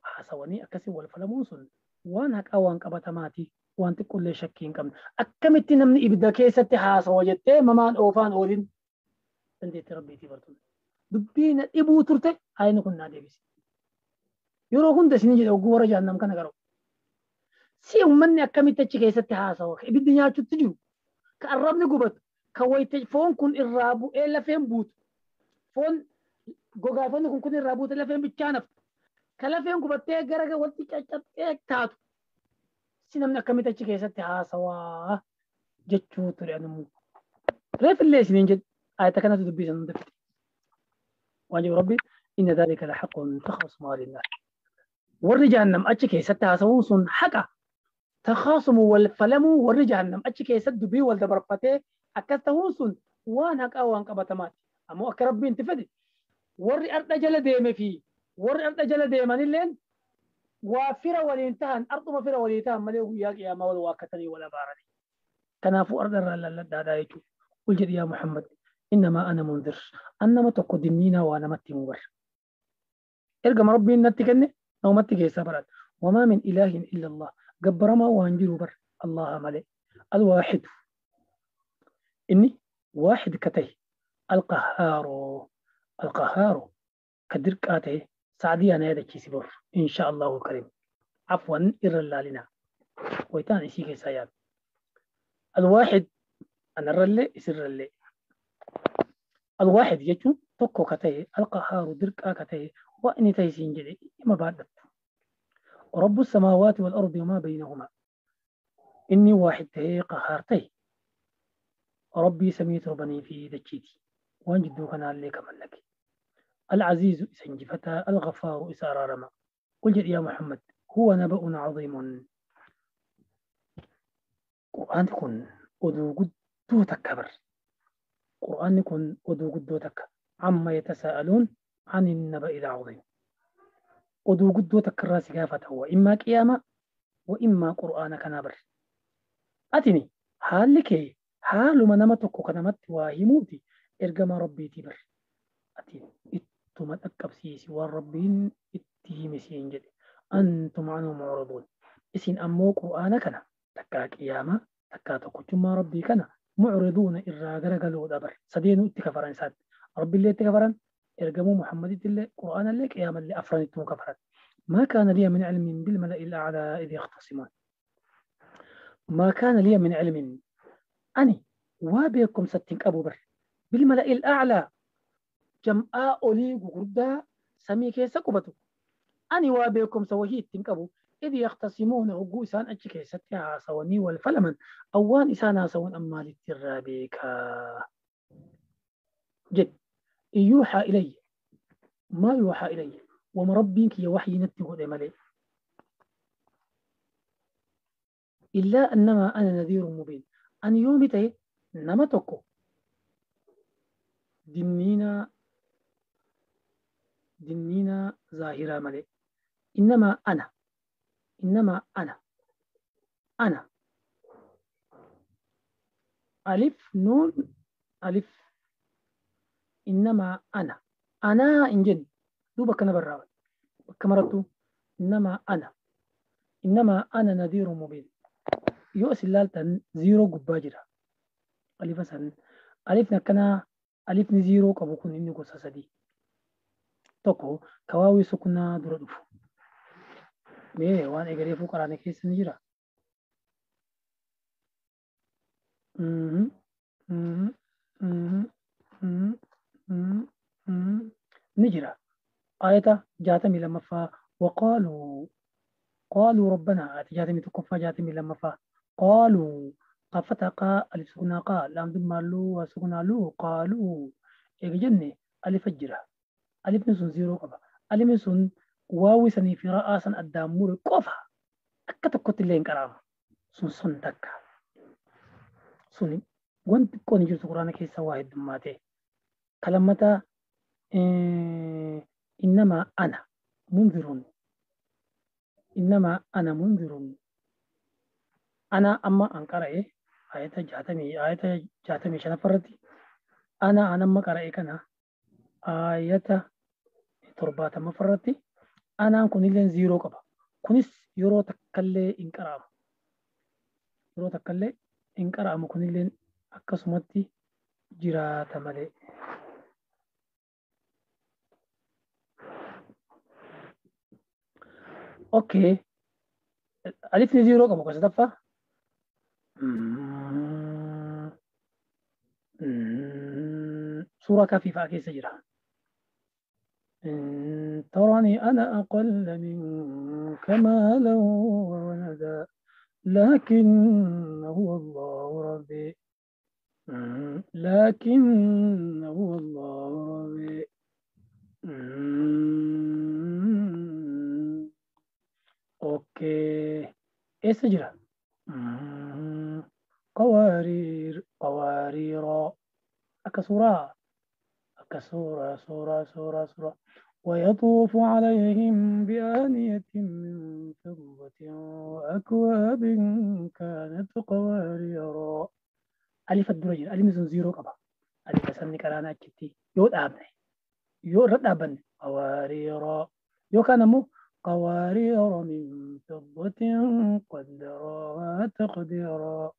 haasawanii akkasii wal falamuun sun waan haqaa waan qabatamaati waan xiqqoollee shakkii hin qabne. Akkamitti namni ibidda keessatti haasawa jettee mamaan oofaan oolin dandeettii rabbiitii bartuun. Dubbii na dhibuu turte haayini kun naa deebise. Yeroo hunda isin jedhe ogguu warra jahannam kana garuu. Si uummanni akkamitti achi keessatti haasawa ibiddi nyaachutti jiru ka arrabni gubatu ka wayite foon kun irraa bu'ee lafeen buutu foon gogaafonni kun irraa buute lafeen bichaa naftu ka lafeen gubattee gara walitti caccabxee taatu si namni akkamitti achi keessatti haasawaa jechuu ture animuu. Reefillee isiniin jedhe ayata kanatu dubbii san hunda fixe. Waan jedhu rabbi inna dhaalika lahaqqun takhasumu ahli nnaar. Warri jahannam achi keessatti haasawuun sun haqa. Takhaasumu wal falamuu warri jahannam achi keessatti dubbii wal dabarfatee akkas ta'uun sun waan haqaa waan qabatamaati. Ammoo akka rabbiin itti fedhe warri ardha jala deeme fi warri ardha jala deemanilleen waa fira waliin tahan arduma fira walii tahan malee guyyaa qiyaamaa wal waakkatanii wal abaaranii. Kanaafuu ardha irraa lalladhaadhaa jechuudha. Qul jedhi yaa Muhammad innamaa ana munzir annama tokko dinniinaa waa namatti himu bar. Ergama rabbiin natti kenne namatti keessaa barata. Wamaa min ilaahin illa Allah gabbaramaa waan jiru bar Allaha malee. Alwaaxidu inni waaxid ka ta'e alqahhaaro alqahhaaro ka dirqaa ta'e sacdiyaa na yaadachiisi bor insha Allahu karim. Afwan irra laalinaa wayitaan isii keessaa yaadu. Alwaaxid anarrallee isirrallee. Alwaaxid jechuun tokko ka ta'e alqahhaaru dirqaa ka ta'e waa inni ta'e siin jedhe ima baadhattu. رب السماوات والأرض وما بينهما إني واحد تهي قهار تهي ربي سميت ربني في دجيتي وان جدو كان عليك ملك العزيز إسنجفتا الغفار إسارارما. قل جد يا محمد هو نبأ عظيم. قرآن كن أدو قدو تكبر. قرآن كن أدو قدو تك عما يتساءلون عن النبأ العظيم. أدو قدو تكراسي كافة هو إما قيامة وإما قرآن كنابر. أتني حالك حال ما نمتك كنمت واهموتي إرجما ربي تبر. أتني إتما تكبسيسي والربين اتهمسين جد أنتم عنه معرضون. إسين أمو قرآن كنا تكا قيامة تكا تكتما ربي كنا معرضون إرى غرغلو دبر سدينو اتكفران ساد ربي اللي اتكفران إرجمو محمد اللي قرآن اللي قيامة اللي أفران اتمو كفران. ما كان لي من علم بالملأ الأعلى إذ يختصمون. ما كان لي من علم أني وابيكم ستنك أبو بر بالملأ الأعلى جمعاء أولي غردا سمي كيسا قبتو أني وابيكم سوهي تنك أبو إذ يختصمون عقو إسان أجي كيسا سواني والفلمن أوان إسان سوان أما للترابيكا جد يوحى إلي ما يوحى إلي ومربينك يا وحي نتيه ملي إلا أنما أنا نذير مبين. أن يومي نمتكو دنينا دنينا ظاهرة ملي إنما أنا إنما أنا أنا ألف نون ألف إنما أنا أنا إنجن دوبا كنا براوي كمرتو إنما أنا إنما أنا نذير مبين. يؤس اللالتن زيرو قباجرة ألف سن ألف نكنا ألف نزيرو كبوكون إني قصة tokko kawaawii sukunaa dura dhufu. Mee waan egereefuu qaraane keessa ni jira. Ni jira. Ayata 62ffaa وقالوا قالوا ربنا آية 61ffaa 62ffaa قالوا قافتا قا ألف سكنaa قا لام ضمة لو وسكنaa لو قالوا eega jenne alifa jira. Alifni sun ziiroo qaba. Alifni sun waawii sanii fi ra'aa san addaan mure qofa akka tokkotti illee hin qaraamu. Sun sun takka. Suni wanti xiqqoon jirtu quraana keessa waa heddummaate. Kalammataa innamaa ana munzirun innamaa ana munzirun ana amma an qara'e ayata 65 irratti ana an amma qara'e kana ayata 70 irratti anaan kunillee ziiroo qaba. Kunis yeroo takkallee hin qara'amu. Yeroo takkallee hin qara'amu kunillee akkasumatti jiraata malee. Okay. Alifni ziiroo qabu gosa sadaffaa. Suuraa kaafii fa'aa keessa jira. إن ترني أنا أقل منك مالا وولدا لكن هو الله ربي لكن هو الله ربي. أوكي إيه سجرة قوارير قوارير أكسورة أكسورة سورة سورة سورة ويطوف عليهم بآنية من فضة وأكواب كانت قواريرا. ألف الدرجة ألف زيرو قبا ألف سنة كرانا كتي يو أبني يو رد أبني قواريرا يو كان مو قوارير من فضة قدرها تقديرا.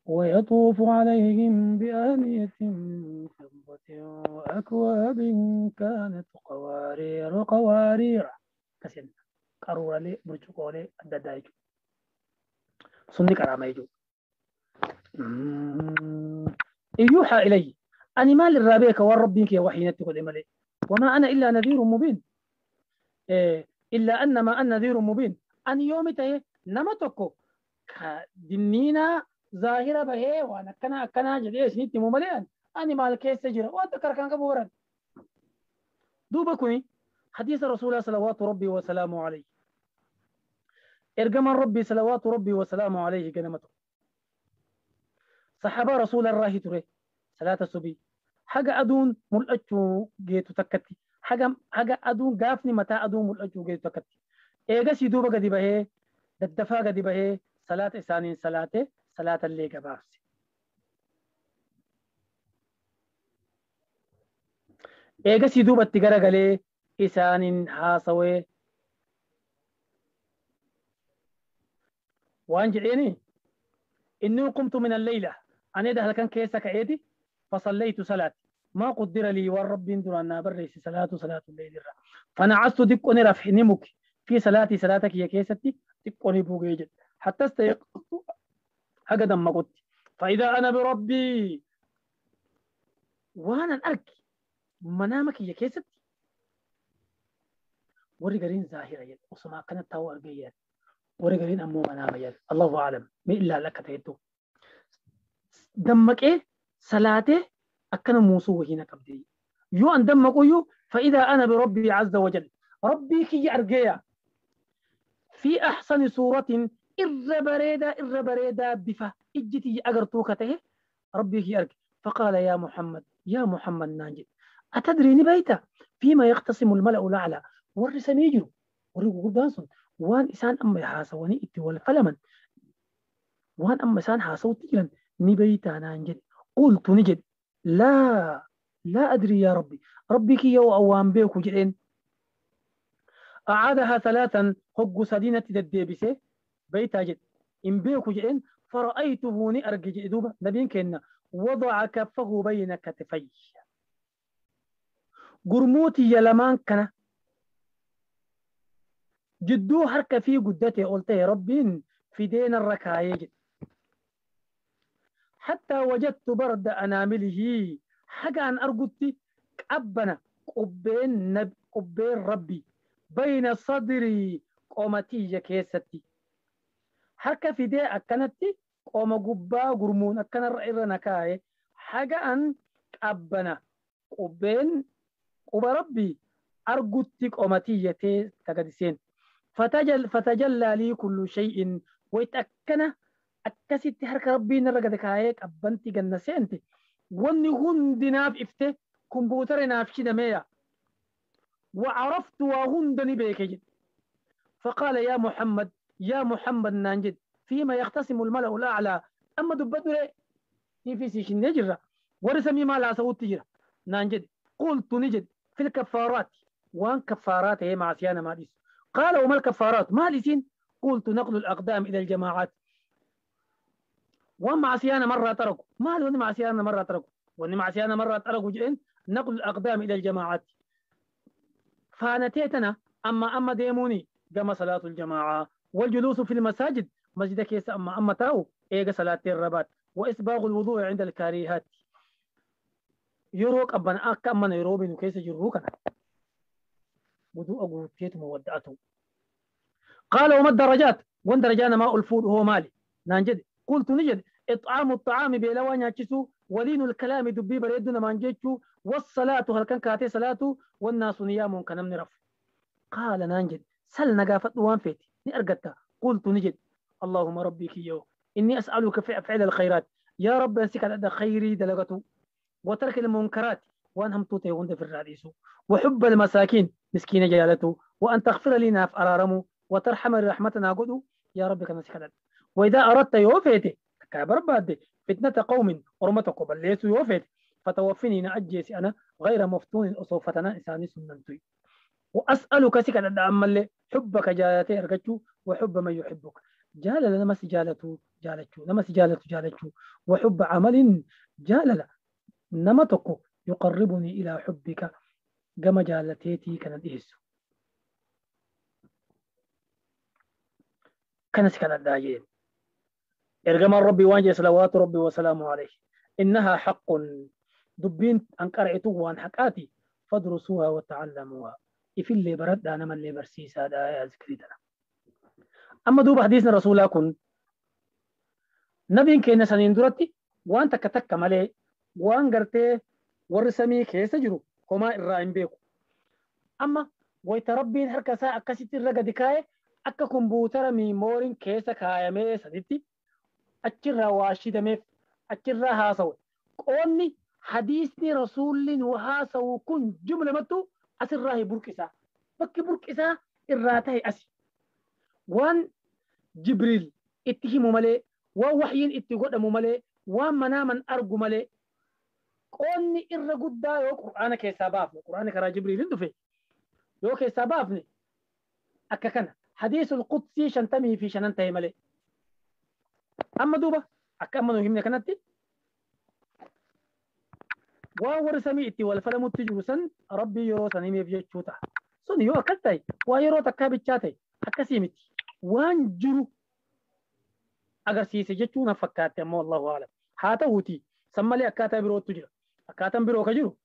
ويطوف عليهم بآنية من فضة وأكواب كانت قوارير قوارير كسن قارورة لي برجقولي أدى سندي كرامة يجو يوحى إلي أني ما للرابيك والربيك يا وحي نتقل إمالي وما أنا إلا نذير مبين إلا أنما أنا نذير مبين أن يومي تهي نمتكو دنينا ظاهرة بهي وأنا كنا كنا جدي سنتي ممليان أني مال كيس تجرا وأتذكر كان كبورا Duuba kuni hadiisa rasuulaa salawaatu rabbii wasalaamu alayhi. Ergamaan rabbii salawaatu rabbii wasalaamu alayhi ganama tokko. Saxaabaa rasuula irraa ture salaata subii. Haga aduun mul'achuu geetu takkatti. Haga aduun gaafni mataa aduun mul'achuu geetu takkatti. Eegasii duuba gadi bahee daddafaa gadi bahee salaata isaaniin salaate salaatallee gabaabse. Eegasii duubatti garagalee isaaniin haasawee waan jedheeni inni qumtu min alleyla aneeda halkan keessa ka'eeti fasallaytu salaati maa quddira lii waan rabbiin duraan naa barreesse salaatu salaatu leyli irra fanacastu xiqqo ni rafe ni muke fi salaatii salaata kiyya keessatti xiqqo ni bugee jedhe hatta istayqadtu haga dammaqutti faidaa ana birabbii waanan arge manaama kiyya keessatti warri gariin zaahira jedhe osuma akkanatti taa'uu argee jedhe warri gariin ammoo manaama jedhe allahu aclam mee ilaal akka ta'ettu dammaqee salaatee akkana muusuu wahiina qabdee yoo an dammaquyyuu fa'idaa ana birabbii azza wajal rabbii kiyya argeeya fi ahsani suuratin irra bareedaa bifa ijji tiyya agartuu ka ta'e rabbii kiyya arge faqaala yaa muhammad yaa muhammad naan jedhe atadrii ni beeyta fiima yaqtasimu almala'u la'laa warri samii jiru warri gurguddaan sun waan isaan amma haasawanii itti wal falaman waan amma isaan haasawutti jiran ni beeytaa naan jedhe qultu ni jedhe laa laa adrii yaa rabbi rabbii kiyya waan beeku jedheen أعادها ثلاثا هج سدينة دديبسه بيتا جد إن بيكو جئن فرأيته نأرج دوبا نبين كنا وضع كفه بين كتفي قرموتي يلمان كنا جدو حركة في قدتي قلت يا ربين في دين الركايج حتى وجدت برد أنامله حاجة أن أرقدتي أبنا قبين نب قبين ربي بين صدري قومتي كيستي حركة في دي أكنتي قوم قبا قرمون أكن الرئير نكاي حاجة أن أبنا قبين قب ربي أرقدتي قومتي تقدسين فتجلى لي كل شيء ويتأكن أكست حركة ربي نرقد كايك أبنتي جنسينتي واني هندنا في كمبيوتر نافشي دمية وعرفت وهندني بيك فقال يا محمد يا محمد نانجد فيما يختصم الملأ الأعلى أما دبدر في سيشن نجرة ورسمي ما لا سوت تجرة نانجد قلت نجد في الكفارات وان كفارات هي مع سيانا ما ديس قال وما الكفارات ما لسين قلت نقل الأقدام إلى الجماعات وان مع سيانا مرة تركوا ما لون مع سيانا مرة تركوا وان مع سيانا مرة تركوا جئن نقل الأقدام إلى الجماعات فانتيتنا أما ديموني قام صلاة الجماعة والجلوس في المساجد مسجد كيس أما تاو إيجا صلاة الرباط وإسباغ الوضوء عند الكاريهات يروك أبنا أكا أما نيروبي نكيس جروكنا وضوء أقوتيت مودعته قال وما الدرجات وان درجانا ما الفول هو مالي نانجد قلت نجد إطعام الطعام بلوان ياتشسو ولين الكلام دبي بريدنا مانجيتشو والصلاة هل كان كاتي صلاة والناس نيام كنم نرف قال نانجد سل نقافت وان فيتي نأرقتها قلت نجد اللهم ربي كيو إني أسألك فعل الخيرات يا رب أنسك على خيري دلقته وترك المنكرات وأن هم توتي وند في الرئيس وحب المساكين مسكين جلالته وأن تغفر لنا في أرارمو وترحم رحمتنا قدو يا رب كنسك على وإذا أردت يوفيتي كابر بعد فتنة قوم أرمتك بل يوفيت فتوفني نأجيس أنا غير مفتون أصوفتنا إنساني سننتي وأسألك سكت أمل حبك جالتي أرجتشو وحب من يحبك جال لما سجالته جالتشو نما سجالته جالتشو وحب عمل جال نما يقربني إلى حبك كما جالتيتي كانت إهسو كان سكت الداجين إرجم ربي وانجي صلوات ربي وسلامه عليه إنها حق دبين أنكرعتو وان حقاتي فادرسوها وتعلموها إف اللي برد أنا من اللي برسيس هذا يا ذكريتنا أما دوب حديثنا رسول كن نبي كنا سنين درتي وان تكتك مالي وان قرتي ورسمي كيس جرو هما الرائم بيكو Amma wayta Rabbiin harka isaa akkasitti irra gadi kaa'e akka kompuutara miimooriin keessa kaayamee sanitti achirraa waa shidameef achirraa haasawe. Qoonni hadiisni rasuulli nu haasawu kun jumlamattu asirraa hin burqisaa. Bakki burqisaa irraa ta'e asi. Waan Jibriil itti himu malee, waan waxyiin itti godhamu malee, waan manaaman argu malee qoonni irra guddaa yoo Qur'aana keessaa baafne, Qur'aana karaa Jibriilin dhufe yoo keessaa baafne akka kana hadiisul qudsii 55 ta'e malee. Amma duuba akka amma nu himne kanatti waan warri samii itti wal falamutti jiru san Rabbii yeroo san himeef jechuu ta'a. Sun yoo akkas ta'e waa yeroo takkaa bichaa ta'e akkasii miti. Waan jiru agarsiise jechuu na fakkaatte ammoo Allahu a'lam. Haa ta'uuti san malee akkaataa birootu jira. Akkaataan biroo ka jiru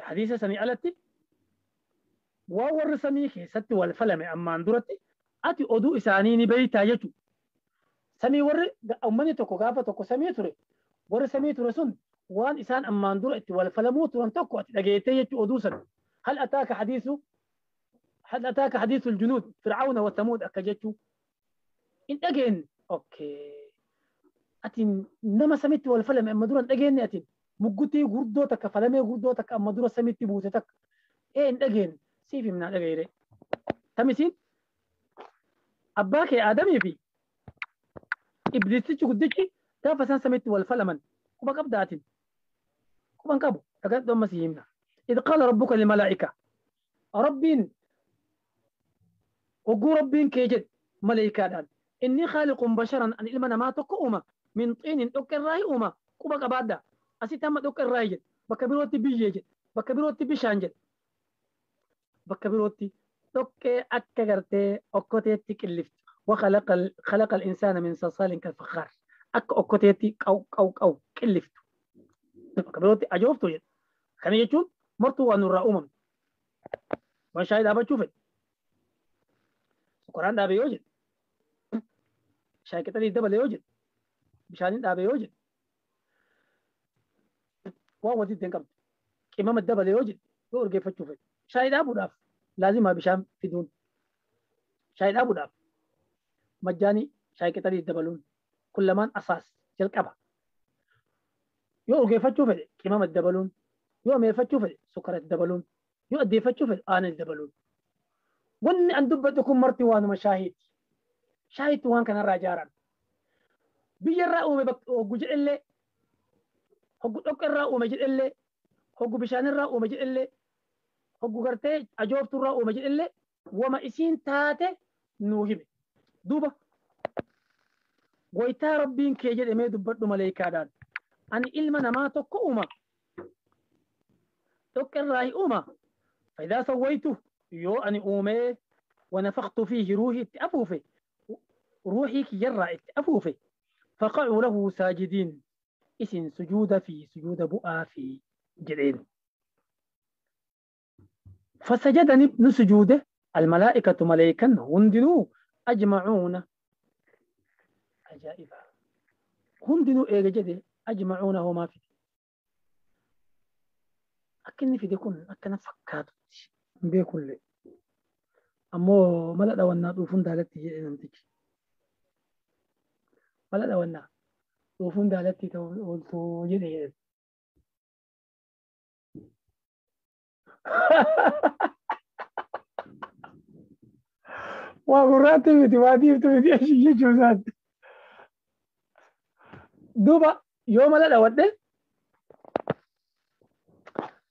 hadiisa sanii alatti waan warri samii keessatti wal falame ammaan duratti ati oduu isaanii ni beeytaa jechuudha. Samii warri uummanni tokko gaafa tokko samii ture warri samii ture sun waan isaan ammaan dura itti wal falamuu turan tokko ati dhageettee jechuu oduu sana. Hal ataaka hadiisu hal ataaka hadiisu aljunuud fir'aawna wa thamuud akka jechuu hin dhageenye. Okay. Ati nama samitti wal falame amma dura hin dhageenye ati muggutii gurdoo takka falamee gurdoo takka amma dura samitti buute takka hin dhageenye siif himnaa dhagayre. Tamisiin abbaa kee Aadamii fi Ibliisichi guddichi gaafa isaan samitti wal falaman quba qabda atin quban qabu dhagadhu amma si himna. إذ قال ربك للملائكة ربين وقو ربين كيجد ملائكة دان إني خالق بشرا أن إلما ما تقوم من طين أكر راي أوما قبا قبادا أسيتما أكر راي جد بكبروتي بيجي بكبروتي بشانجد بكبروتي توكي أكا أكوتي تكلفت وخلق خلق الإنسان من صلصال كالفخار أك أكوتي أو أو أو كلفت بكبروتي أجوفتو جد كان يجون مرتو وأن أمم وشاهد أبا تشوفت القرآن ده بيوجد شاي كتالي دبل يوجد بشانين ده بيوجد واو دي دين إمام الدبل يوجد يورجي فتشوفت شاهد أبو داف لازم بشام في دون شاهد أبو داف مجاني شاي كتالي دبلون كل من أساس جلقبها يورجي فتشوفت إمام الدبلون يوم يفتشوفت سكر الدبلون يؤدي فتشوفت آن الدبلون ون أن دبتكم مرتي وأنا مشاهد شاهد وان كان الرجارا بيجرا أومي بك وجل اللي هو أكرا أومي جل اللي هو بشان الرا أومي جل اللي هو قرتي أجوب ترا أومي جل اللي وما إسين تاتي نوهب دوبا ويتا ربين كيجل إمي دبتو ملايكا دان أن إلما نما تكو تكر أوما فإذا سويته يو أني أومي ونفخت فيه روحي أفوفي روحي كيرا أفوفي فقعوا له ساجدين إسن سجود في سجود بؤا في جلين فسجد نسجوده الملائكة ملائكا هندنو أجمعون عجائبا هندنو إيجاجده أجمعونه ما في أكني في ديكون أكنا فكاتو بيكون أمو ملأ دوانا دوفون دالتي نمتك ملأ دوانا دوفون دالتي تولتو جدي وغراتي بتوادي بتوادي أشي جوزات دوبا يوم لا دوانا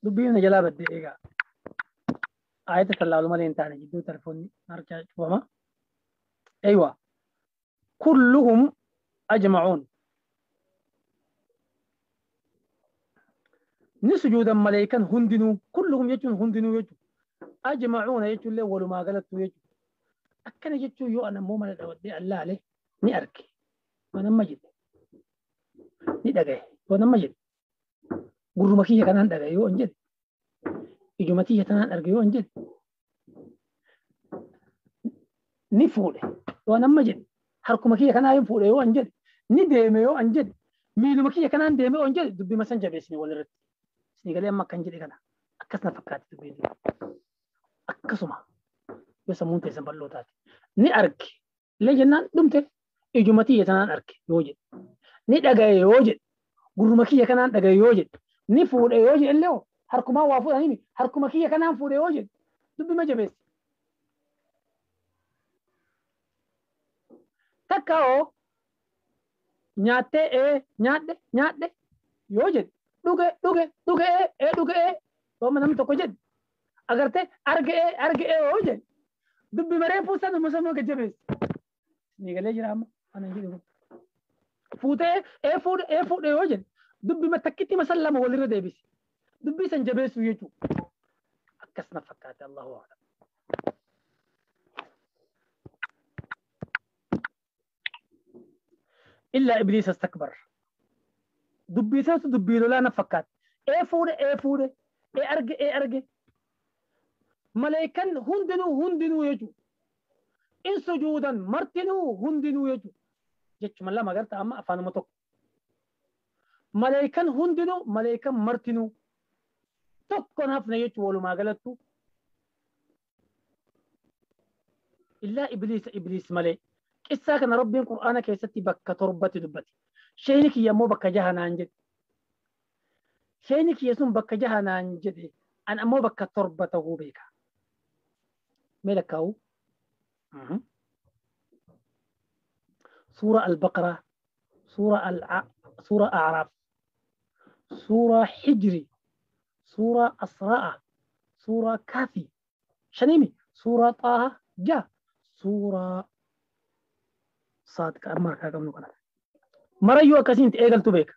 دبينا جلابة دقيقة آية الله مالين تاني جدو تلفوني نرجع وما أيوة كلهم أجمعون نسجودا ملائكا هندنو كلهم يجون هندنو يجون أجمعون يجون له ولو ما قالت يجون أكن يجون يو أنا مو مال أودي الله عليه نأركي وأنا مجد ندقه وأنا مجد gurruma kiyya kanaan dhagaye yoo hin jedhe ijuma tiyya tanaan arge yoo hin jedhe ni fuudhe yoo nama jedhe harkuma kiyya kanaa hin fuudhe yoo hin jedhe ni deeme yoo hin jedhe miiluma kiyya kanaan deeme yoo hin jedhe dubbima san jabeessine walirratti isin galee amma akkan jedhe kana Akkasuma fakkaatti dubbiin. Akkasuma yoo sammuun teessan bal'oo taate. Ni arge. Illee jennaan dhumte ijuma tiyya tanaan arge yoo jedhe. Ni dhagaye yoo jedhe. Gurruma kiyya kanaan dhagaye yoo jedhe. Ni fuudhe yoo jedhe illee harkumaan waa fuudhanii harkuma kiyya kanaan fuudhe yoo jedhe dubbima jabeesse. Takka hoo nyaattee ee nyaadhe nyaadhe yoo jedhe dhuge dhuge dhuge ee ee dhuge ee yooma namni tokko jedhe agartee arge ee arge ee yoo jedhe dubbi maree fuusan nama sama gajjabeesse. Ni galee jira amma ana jedhu fuutee ee fuudhe ee fuudhe yoo jedhe dubbi takkitti masallama walirra deebise dubbii san jabeessu jechuudha. Akkasuma fakkaate Allahu a'lam. إلا إبليس استكبر دبي سنس دبي لا نفكات إيه فورة إيه فورة إيه أرجع إيه أرجع ملائكة هندنو هندنو يجو إن سجودا مرتنو هندنو يجو جت من لا ما قرت أما أفهم متوك ملائكة هندنو ملائكة مرتنو تكون هفنا يجو ولو ما قلتو إلا إبليس إبليس ملائك Qissaa kana Rabbiin Qur'aana keessatti bakka torbatti dubbate. Sheeyni kiyya immoo bakka jaha naan jedhe. Sheeyni kiyya sun bakka jaha naan jedhe. An ammoo bakka torba ta'uu beeka. Mee lakkaa'u? Suura Al-Baqaraa, Suura A'raaf, Suura Hijri, Suura Asraa'a, Suura Kaafi, shaniimi, Suura Xaaha, jaha, Suura صادق أمر كاكم نقول مريو أكاسين تأجل تبيك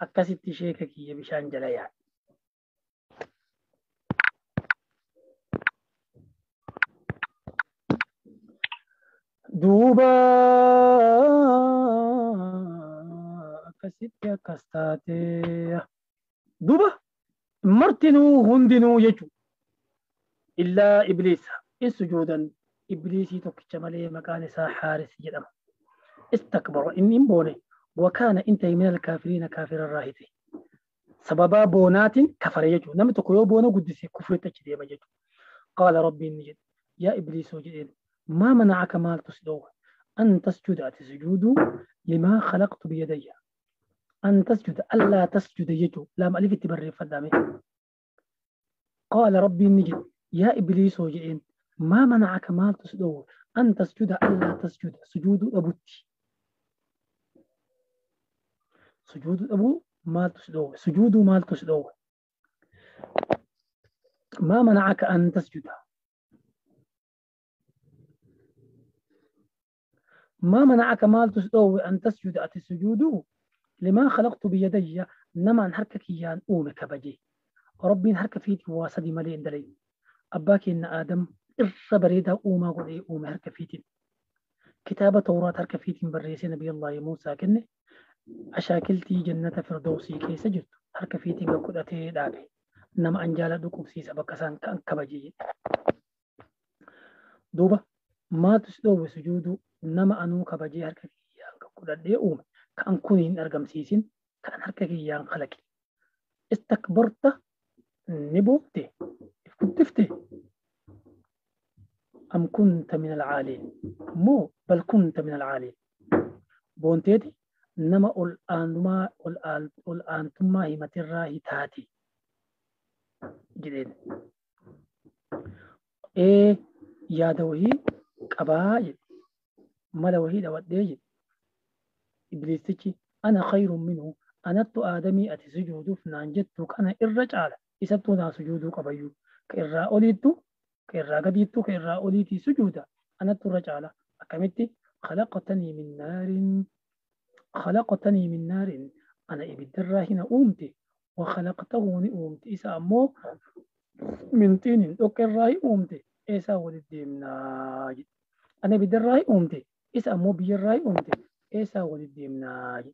أكاسيت شيء كي بيشان جلايا دوبا أكاسيت أكاستاتي دوبا مرتنو هندنو يجو إلا إبليس إن سجودا إبليسي تكتملي مكان سا حارس جدام استكبر إني بوني وكان انت من الكافرين كافر الراهتي سببا بونات كفر يجو نم تقيو بونا قدسي كفر تجري مجد قال ربي النجد يا إبليس وجدين ما منعك مال تسجد أن تسجد تسجود لما خلقت بيدي أن تسجد ألا تسجد يجو لا مألف التبري فدامي قال ربي النجد يا إبليس وجدين ما منعك مال تسجد أن تسجد ألا تسجد سجود أبوتي سجود أبو ما تسجد سجود ما تسجد ما منعك أن تسجد ما منعك ما تسجد أن تسجد أتسجود لما خلقت بيدي نما حركك يان أومك بجي ربي حرك فيتي واسدي ملين دلي أباك إن آدم إرى أوما قد أوما حرك فيتي كتابة توراة حرك فيتي بريسي نبي الله موسى كنه أشاكلتي جنة فردوسي كي سجدت حرك فيتي قد دابي نما أنجال دوكم سيسا بكسان كان كبجي دوبا ما تسدو سجودو نما أنو كبجي حرك فيتي قد أوما كان كونين أرقم سيسين كان حرك فيتي خلقي استكبرت نبوتي كنت أم كنت من العالين مو بل كنت من العالين بونتيتي نما الآن الآن ثم هي متراهي تاتي جدين إيه يا دوهي قبائل ما دوهي دوت إبليس تجي أنا خير منه أنا آدمي أتسجود فنانجت كان الرجال إسبتنا سجود قبيو كإرا أوليتو كإرا قديتو كإرا أوليتي سجودا أنا الرجال أكملتي خلقتني من نار خلقتني من نار أنا إبدر هنا أمتي وخلقته نأمتي إسا أمو من طين أكراي أمتي إسا ولديمنا أنا بدراي أمتي إسا أمو بيراي أمتي إسا ولديمنا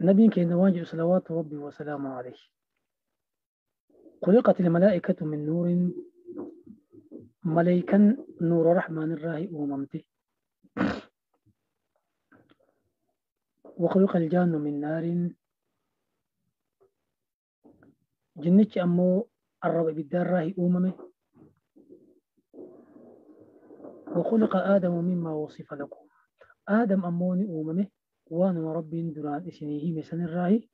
نبي كان واجب صلوات ربي وسلامه عليه خلقت الملائكة من نور ملائكا نور الرحمن الراهي أممتي وخلق الجان من نار Jinnichi ammoo arraba ibiddaarraa hi uumame. وخلق آدم مما وصف لكم. آدم أموني أوممه وأنا ربي دران إسنيه مسن الراهي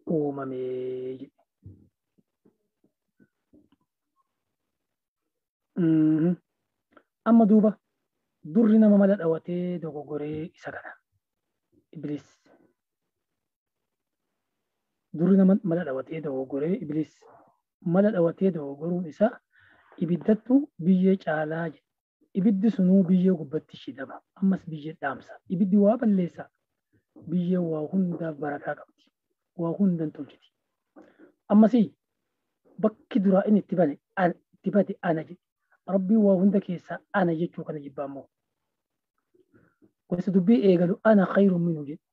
أوممه. أما دوبا درنا مملت أوتي دوغوري إسكنا إبليس. درنا ملت أوتي دوغوري إبليس ملت أوتي دوغورون إسا إبدتو بيج علاج. Ibiddi sunuu biyyee gubbatti shidama. Ammas biyyee dhaamsa. Ibiddi waa balleessa. Biyyee waa hundaaf barakaa qabdi. Waa hundan tolchiti. Ammasii bakki duraa inni itti bade ana jedhe. Rabbiin waa hunda keessaa ana jechuu kana jibbaa immoo. Gosa dubbii eegalu ana khayrun minhu jedhe.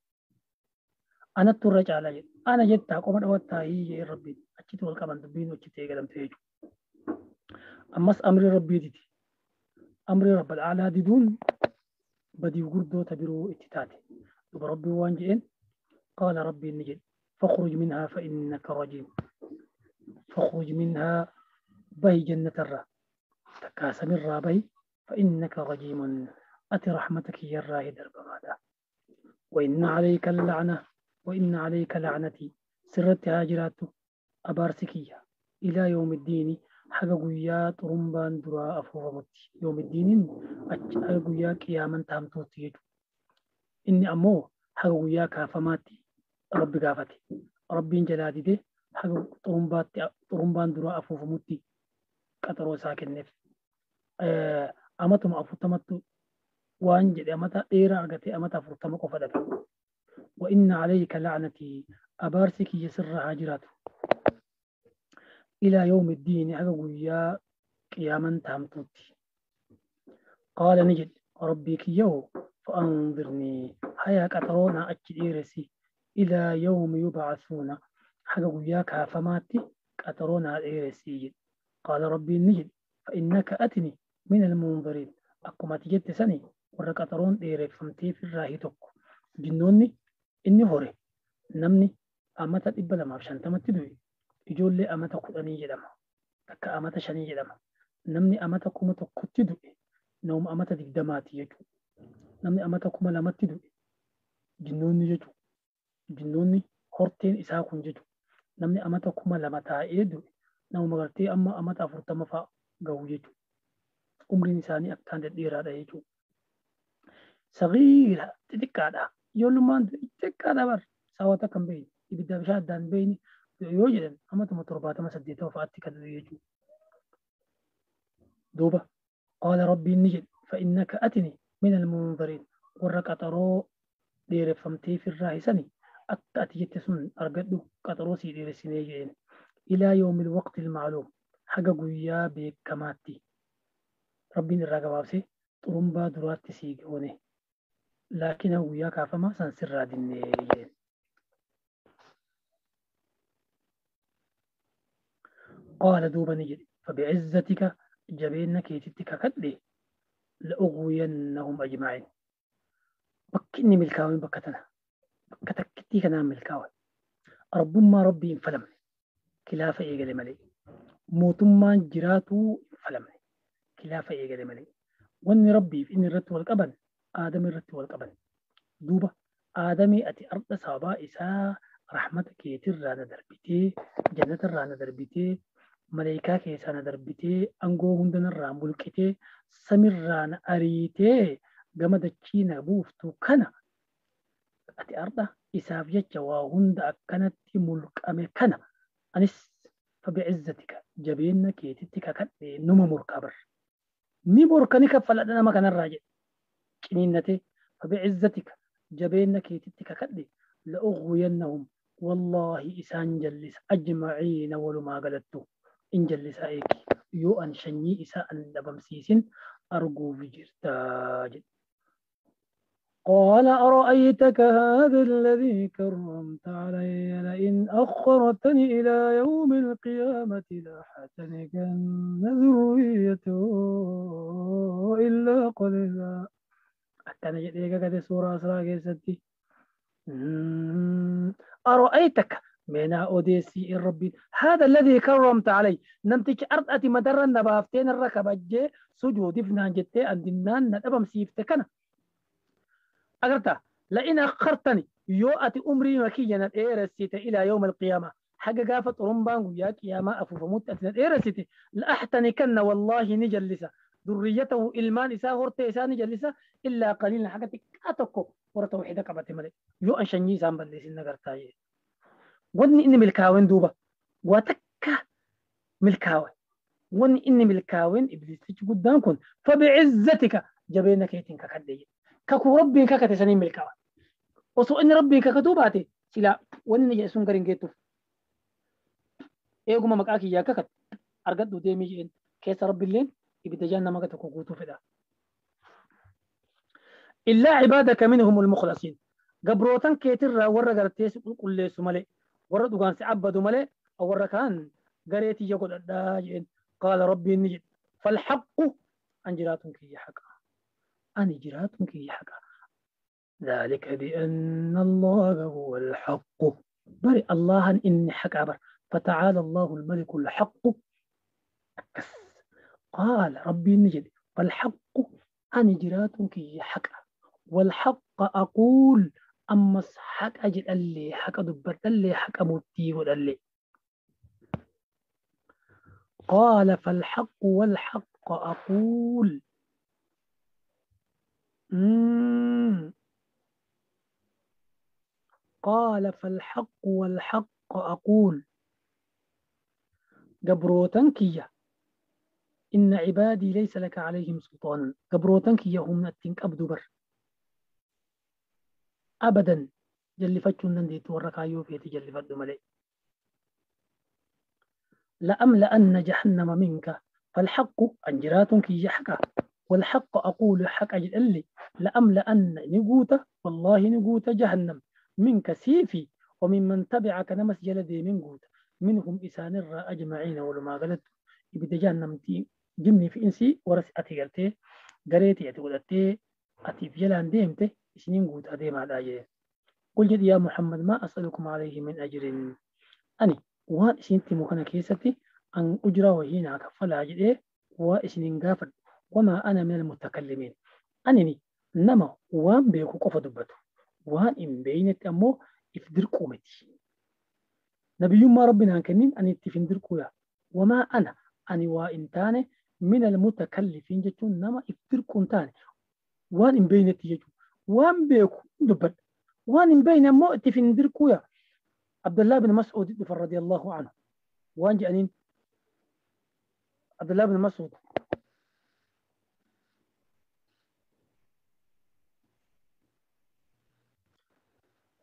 Anattu irra caalaa jedhe. Ana jettaa qoma dhawattaa hiyyee rabbiin. Achitti wal qaban dubbiin achitti eegalamte jechuudha. Ammas amri rabbiititi. أمر رب الأعلى دون بدي وجردو تبرو اتتاتي ربي وانجئن. قال ربي النجد فاخرج منها فإنك رجيم. فاخرج منها بهي جنة الرا تكاسم الرا بهي فإنك رجيم. أتي رحمتك يا الراهي درب ماذا. وإن عليك اللعنة وإن عليك لعنتي سرت هاجرات أبارسكية إلى يوم الدين. Haga guyyaa xurumbaan duraa afuufamutti yoom iddiiniin achi haga guyyaa qiyaaman taamtuutti jechuudha. Inni ammoo haga guyyaa kaafamaatti rabbi gaafate. Rabbiin jalaa didee haga xurumbaan duraa afuufamutti qaxaroo isaa kenneef. Amatuma 40 waan jedhe amata dheeraa argatee amata 40 qofa dhabe. Wa inna alayka la'natii abaarsi kiyya sirra haa jiraatu. إلى يوم الدين هذا قياما تامتوتي. قال نجد ربي كيو فأنظرني هيا كترونا أتشيرسي إلى يوم يبعثون حاجة وياك فماتي كترونا إيرسي. قال ربي نجد فإنك أتني من المنظرين. أقوم تجد سني وركترون إيرك فمتي في الراهي تك جنوني إني هوري نمني أمتا إبلا ما بشان تمتدوي ijoollee amata 10 jedhama. Takka amata 5 jedhama. Namni amata 1000tti du'e nama amata 20 jechuudha. Namni amata 2000tti du'e jinnoonni jechuudha. Jinnoonni horteen isaa kun jechuudha. Namni amata 2000 taa'ee du'e nama gartee amma amata 40 fa'a gahu jechuudha. Umriin isaanii akkaan dhedheeraadha jechuudha. Sagiira xixiqqaadha. Ijoollummaan xixiqqaadha bar. Saawwata kan beeyne ibidda bishaan addaan beeyne yoo jedhan amatuma 70 80 fa'aatti kan jechuudha. Duuba qaala rabbiin ni jedhe fa'innaka atini min almunzariin warra qaxaroo dheereffamtee firraa hisani akka ati jette sun argadhu qaxaroo sii dheeressinee jedheen. Ilaa yoomil waqtil ma'luum haga guyyaa beekamaatti rabbiin irraa gabaabsee xurumbaa duraatti sii goone laakiin haga guyyaa kaafamaa san sirraa dinnee jedheen. قال دوبا نجد فبعزتك جبينك يتتك كدلي لأغوينهم أجمعين. بكني ملكاوي بكتنا بكتكتي كنا ملكاوي ربما ربي انفلمني كلافة إيجالي ملي موتما جراتو انفلمني كلافة إيجالي ملي واني ربي في إني الرت والقبن آدم الرت والقبن. دوبا آدمي أتي أرض صابا إسا رحمتك يترانا دربتي جنة الرانا دربتي ملائكة كيسانا دربتي أنغو هندنا الرام ملكتي سمرانا أريتي قمدتشينا بوفتو كنا أتي أرض إساف يجوا هند أكنت ملك أمريكنا أنس فبعزتك جبينك كيتتك كت نمو مركبر نمركني كفلنا ما كان الراجل كنينتي فبعزتك جبينك كيتتك كت لأغوينهم والله إسان جلس أجمعين ولما قلتو إن جلس أيك يو أن شني إساء لبمسيس أرجو بجرتاج. قال أرأيتك هذا الذي كرمت علي لئن أخرتني إلى يوم القيامة لأحتنكن ذريته إلا قليلا. حتى نجد إيقا كده سورة أسرى كيستي. أرأيتك مينا أوديسي الربي هذا الذي كرمت علي نمتك أرض أتي مدرا نبافتين الركب جي سجود فنان جتي أندنان ندبم سيفتكنا أقرتا لئن أخرتني يو أتي أمري مكيا نديرسيت إلى يوم القيامة حق قافت رمبان ويا قيامة أفوفموت أتي نديرسيت لأحتنكن والله نجلسة ذريته إلمان إسا هورتي إسا نجلسة إلا قليلا حقتك أتكو ورا توحيدك أبتي ملي يو أنشنجي سام بلسين نقرتاي وني إني ملكاوين دوبا وتكا ملكاوين وني إني ملكاوين إبليس قدام كن فبعزتك جبينك يتنك كدي ككو ربي ككتسنين ملكاوين وصو إن ربي ككتوباتي سلا وني جيسون قرين جيتو إيقو ما مكاكي يا ككت أرقدو ديمي جين كيس ربي اللين إبتجانا ما كتكو قوتو فدا إلا عبادك منهم المخلصين قبروتن كيتر ورا قرتيس قل سمالي ورا دوغان سعبدو مالي أو ورا كان قريتي يقول الداجين قال ربي النجد فالحق أنجراتك يا حقا أنجراتك يا حقا ذلك بأن الله هو الحق بري الله إن حق بر فتعالى الله الملك الحق أكس قال ربي النجد فالحق أنجراتك يا حقا والحق أقول أما حق أجل اللي حق دبرت اللي حق موتي اللي قال فالحق والحق أقول قال فالحق والحق أقول قبروتنكية إن عبادي ليس لك عليهم سلطان قبروتنكية هم نتنك أبدو بر أبدا جلفتشو نندي توركايو في تجلفت ملي لأملأن جهنم منك فالحق أنجراتك يحكى والحق أقول حق أجل لي لأملأن نقوت والله نقوت جهنم منك سيفي وممن تبعك نمس جلدي من قوت منهم إسان الرا أجمعين ولما قلت إبدا جهنم تي جمني في إنسي ورس أتي قلتي قريتي أتي قلتي أتي فيلان ديمتي إسنين قوت أديم على أجل قل جد يا محمد ما أسألكم عليه من أجر أني وان إسنتي مكان كيستي أن أجرى وهنا كفلا أجل وإسنين قافل وما أنا من المتكلمين أنني نما وان بيكو قف دبته وان إن بينت أمو إفدر قومتي نبي ما ربنا كنين أن يتفندر قويا وما أنا أني وإن تاني من المتكلفين جتون نما إفدر قومتاني وان إن بينت يجو وان بيكو دبت وان إن بين أمو إتفندر قويا عبد الله بن مسعود رضي الله عنه وان جانين عبد الله بن مسعود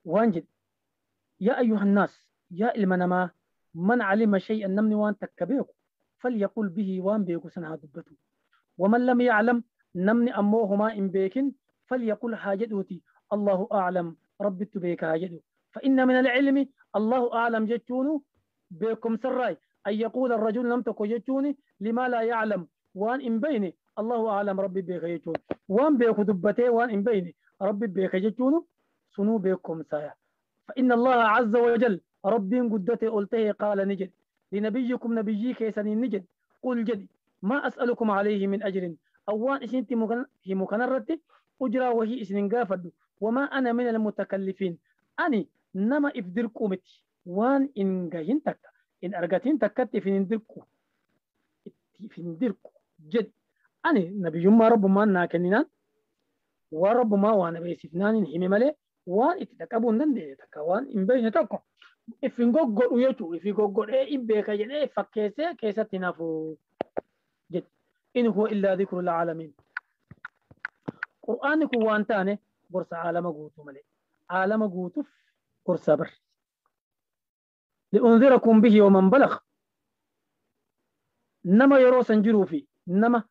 وانجد يا أيها الناس يا المنما من علم شيئا نمني وان تكبيكو فليقل به وان بيكو سنها دبته ومن لم يعلم نمني أموهما إن بيكن فليقل حاجدوتي الله أعلم ربي تبيك حاجدو فإن من العلم الله أعلم جتونو بكم سراي أن يقول الرجل لم تكن جتوني لما لا يعلم وان إن بيني الله أعلم ربي بيك جتون وان بيكو دبته وان إن بيني ربي بيك جتونو سنو بكم سايا فإن الله عز وجل ربي قدته قلته قال نجد لنبيكم نبيي كيسني نجد قل جدي ما أسألكم عليه من أجر أوان إسنتي مكنرتي أجرى وهي إسنين قافد وما أنا من المتكلفين أني نما إفدركو متي وان إن جاين تك إن أرجتين تكت في ندركو في ندركو جد أني نبي ما رب ما ناكنينا ورب ما وأنا بيسفنان همي ملي وان اتتكبون دندي تكوان إن بين تكو إفين غوغو ويتو إفين غوغو إيه إن بيك جد فكيسة كيسة تنافو جد إن هو إلا ذكر العالمين قرآنك وان تاني قرص عالم قوتو ملي عالم قوتو قرص بر لأنذركم به ومن بلغ نما يروسا جرو في نما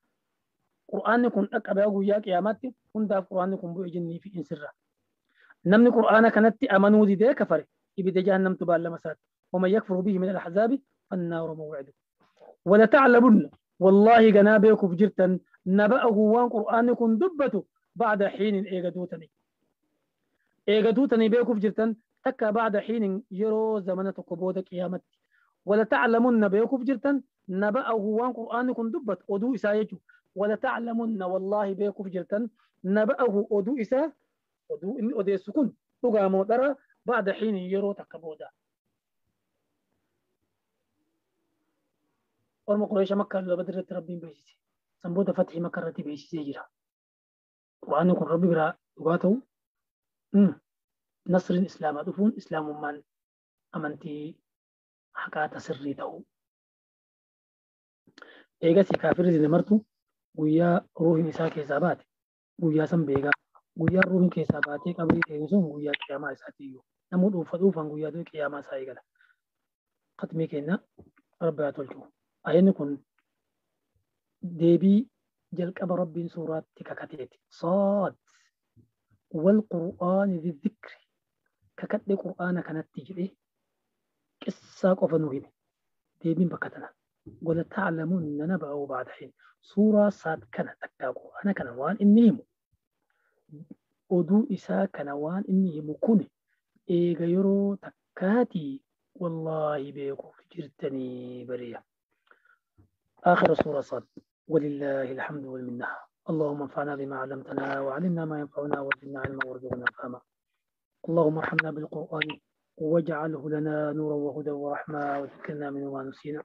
قرآنكم أكبر أقول يا ماتي هندا قرآنكم بيجني في إنسرة نمني قرآن كانت أمنوا ذي كفر إبدا جهنم تبال لمسات ومن يكفر به من الأحزاب فالنار موعده ولتعلمن والله جنابك فجرتا نبأه وان قرآنكم دبته بعد حين إيجادوتني إيجادوتني بيكو فجرتا Takka ba'da hiinin yeroo zamana tokko booda qiyaamatti. Wala ta'lamunna beekuuf jirtan naba'ahu waan qur'aanni kun dubbatu oduu isaa jechuudha. Wala ta'lamunna wallaahi beekuuf jirtan naba'ahu oduu isaa oduu inni odeessu kun dhugaa moo dhara ba'da hiinin yeroo takka booda. Orma Qureesha Makkaa lola Badr irratti Rabbiin beeksise. San booda Fathii Makkaa irratti beeksisee jira. Qur'aanni kun Rabbi biraa dhugaa ta'u nasriin Islaamaa dhufuun Islaamummaan amantii haqaa ta sirrii ta'u. Eegasii kaafirri zina martu guyyaa ruuhin isaa keessaa baate guyyaa san beekaa. Guyyaan ruuhin keessaa baatee qabrii seenu sun guyyaa qiyaamaa isaatiiyyuu. Namuu dhuunfa dhuunfaan guyyaa du'e qiyaamaa isaa eegala. Khatmii keenya Rabbi haa tolchu. Ayanni kun deebii jalqaba Rabbiin suuraatti kakateeti. Saad wal qur'aani dhikri kakadhe qur'aana kanatti jedhee qissaa qofa nu hime. Deebiin bakka tana. Wala ta'lamunna naba'ahu ba'da hiin. Suuraa saad kana takkaa qur'aana kana waan inni himu oduu isaa kana waan inni himu kun eega yeroo takkaatii wallaahi beekuuf jirtanii bariya. آخر سورة صاد ولله الحمد والمنة. اللهم انفعنا بما علمتنا وعلمنا ما ينفعنا وزدنا علما وارزقنا فهما. اللهم ارحمنا بالقرآن واجعله لنا نورا وهدى ورحمة وذكرنا منه ما نسينا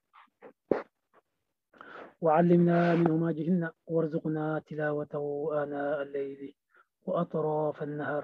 وعلمنا منه ما جهلنا وارزقنا تلاوته آناء الليل وأطراف النهار.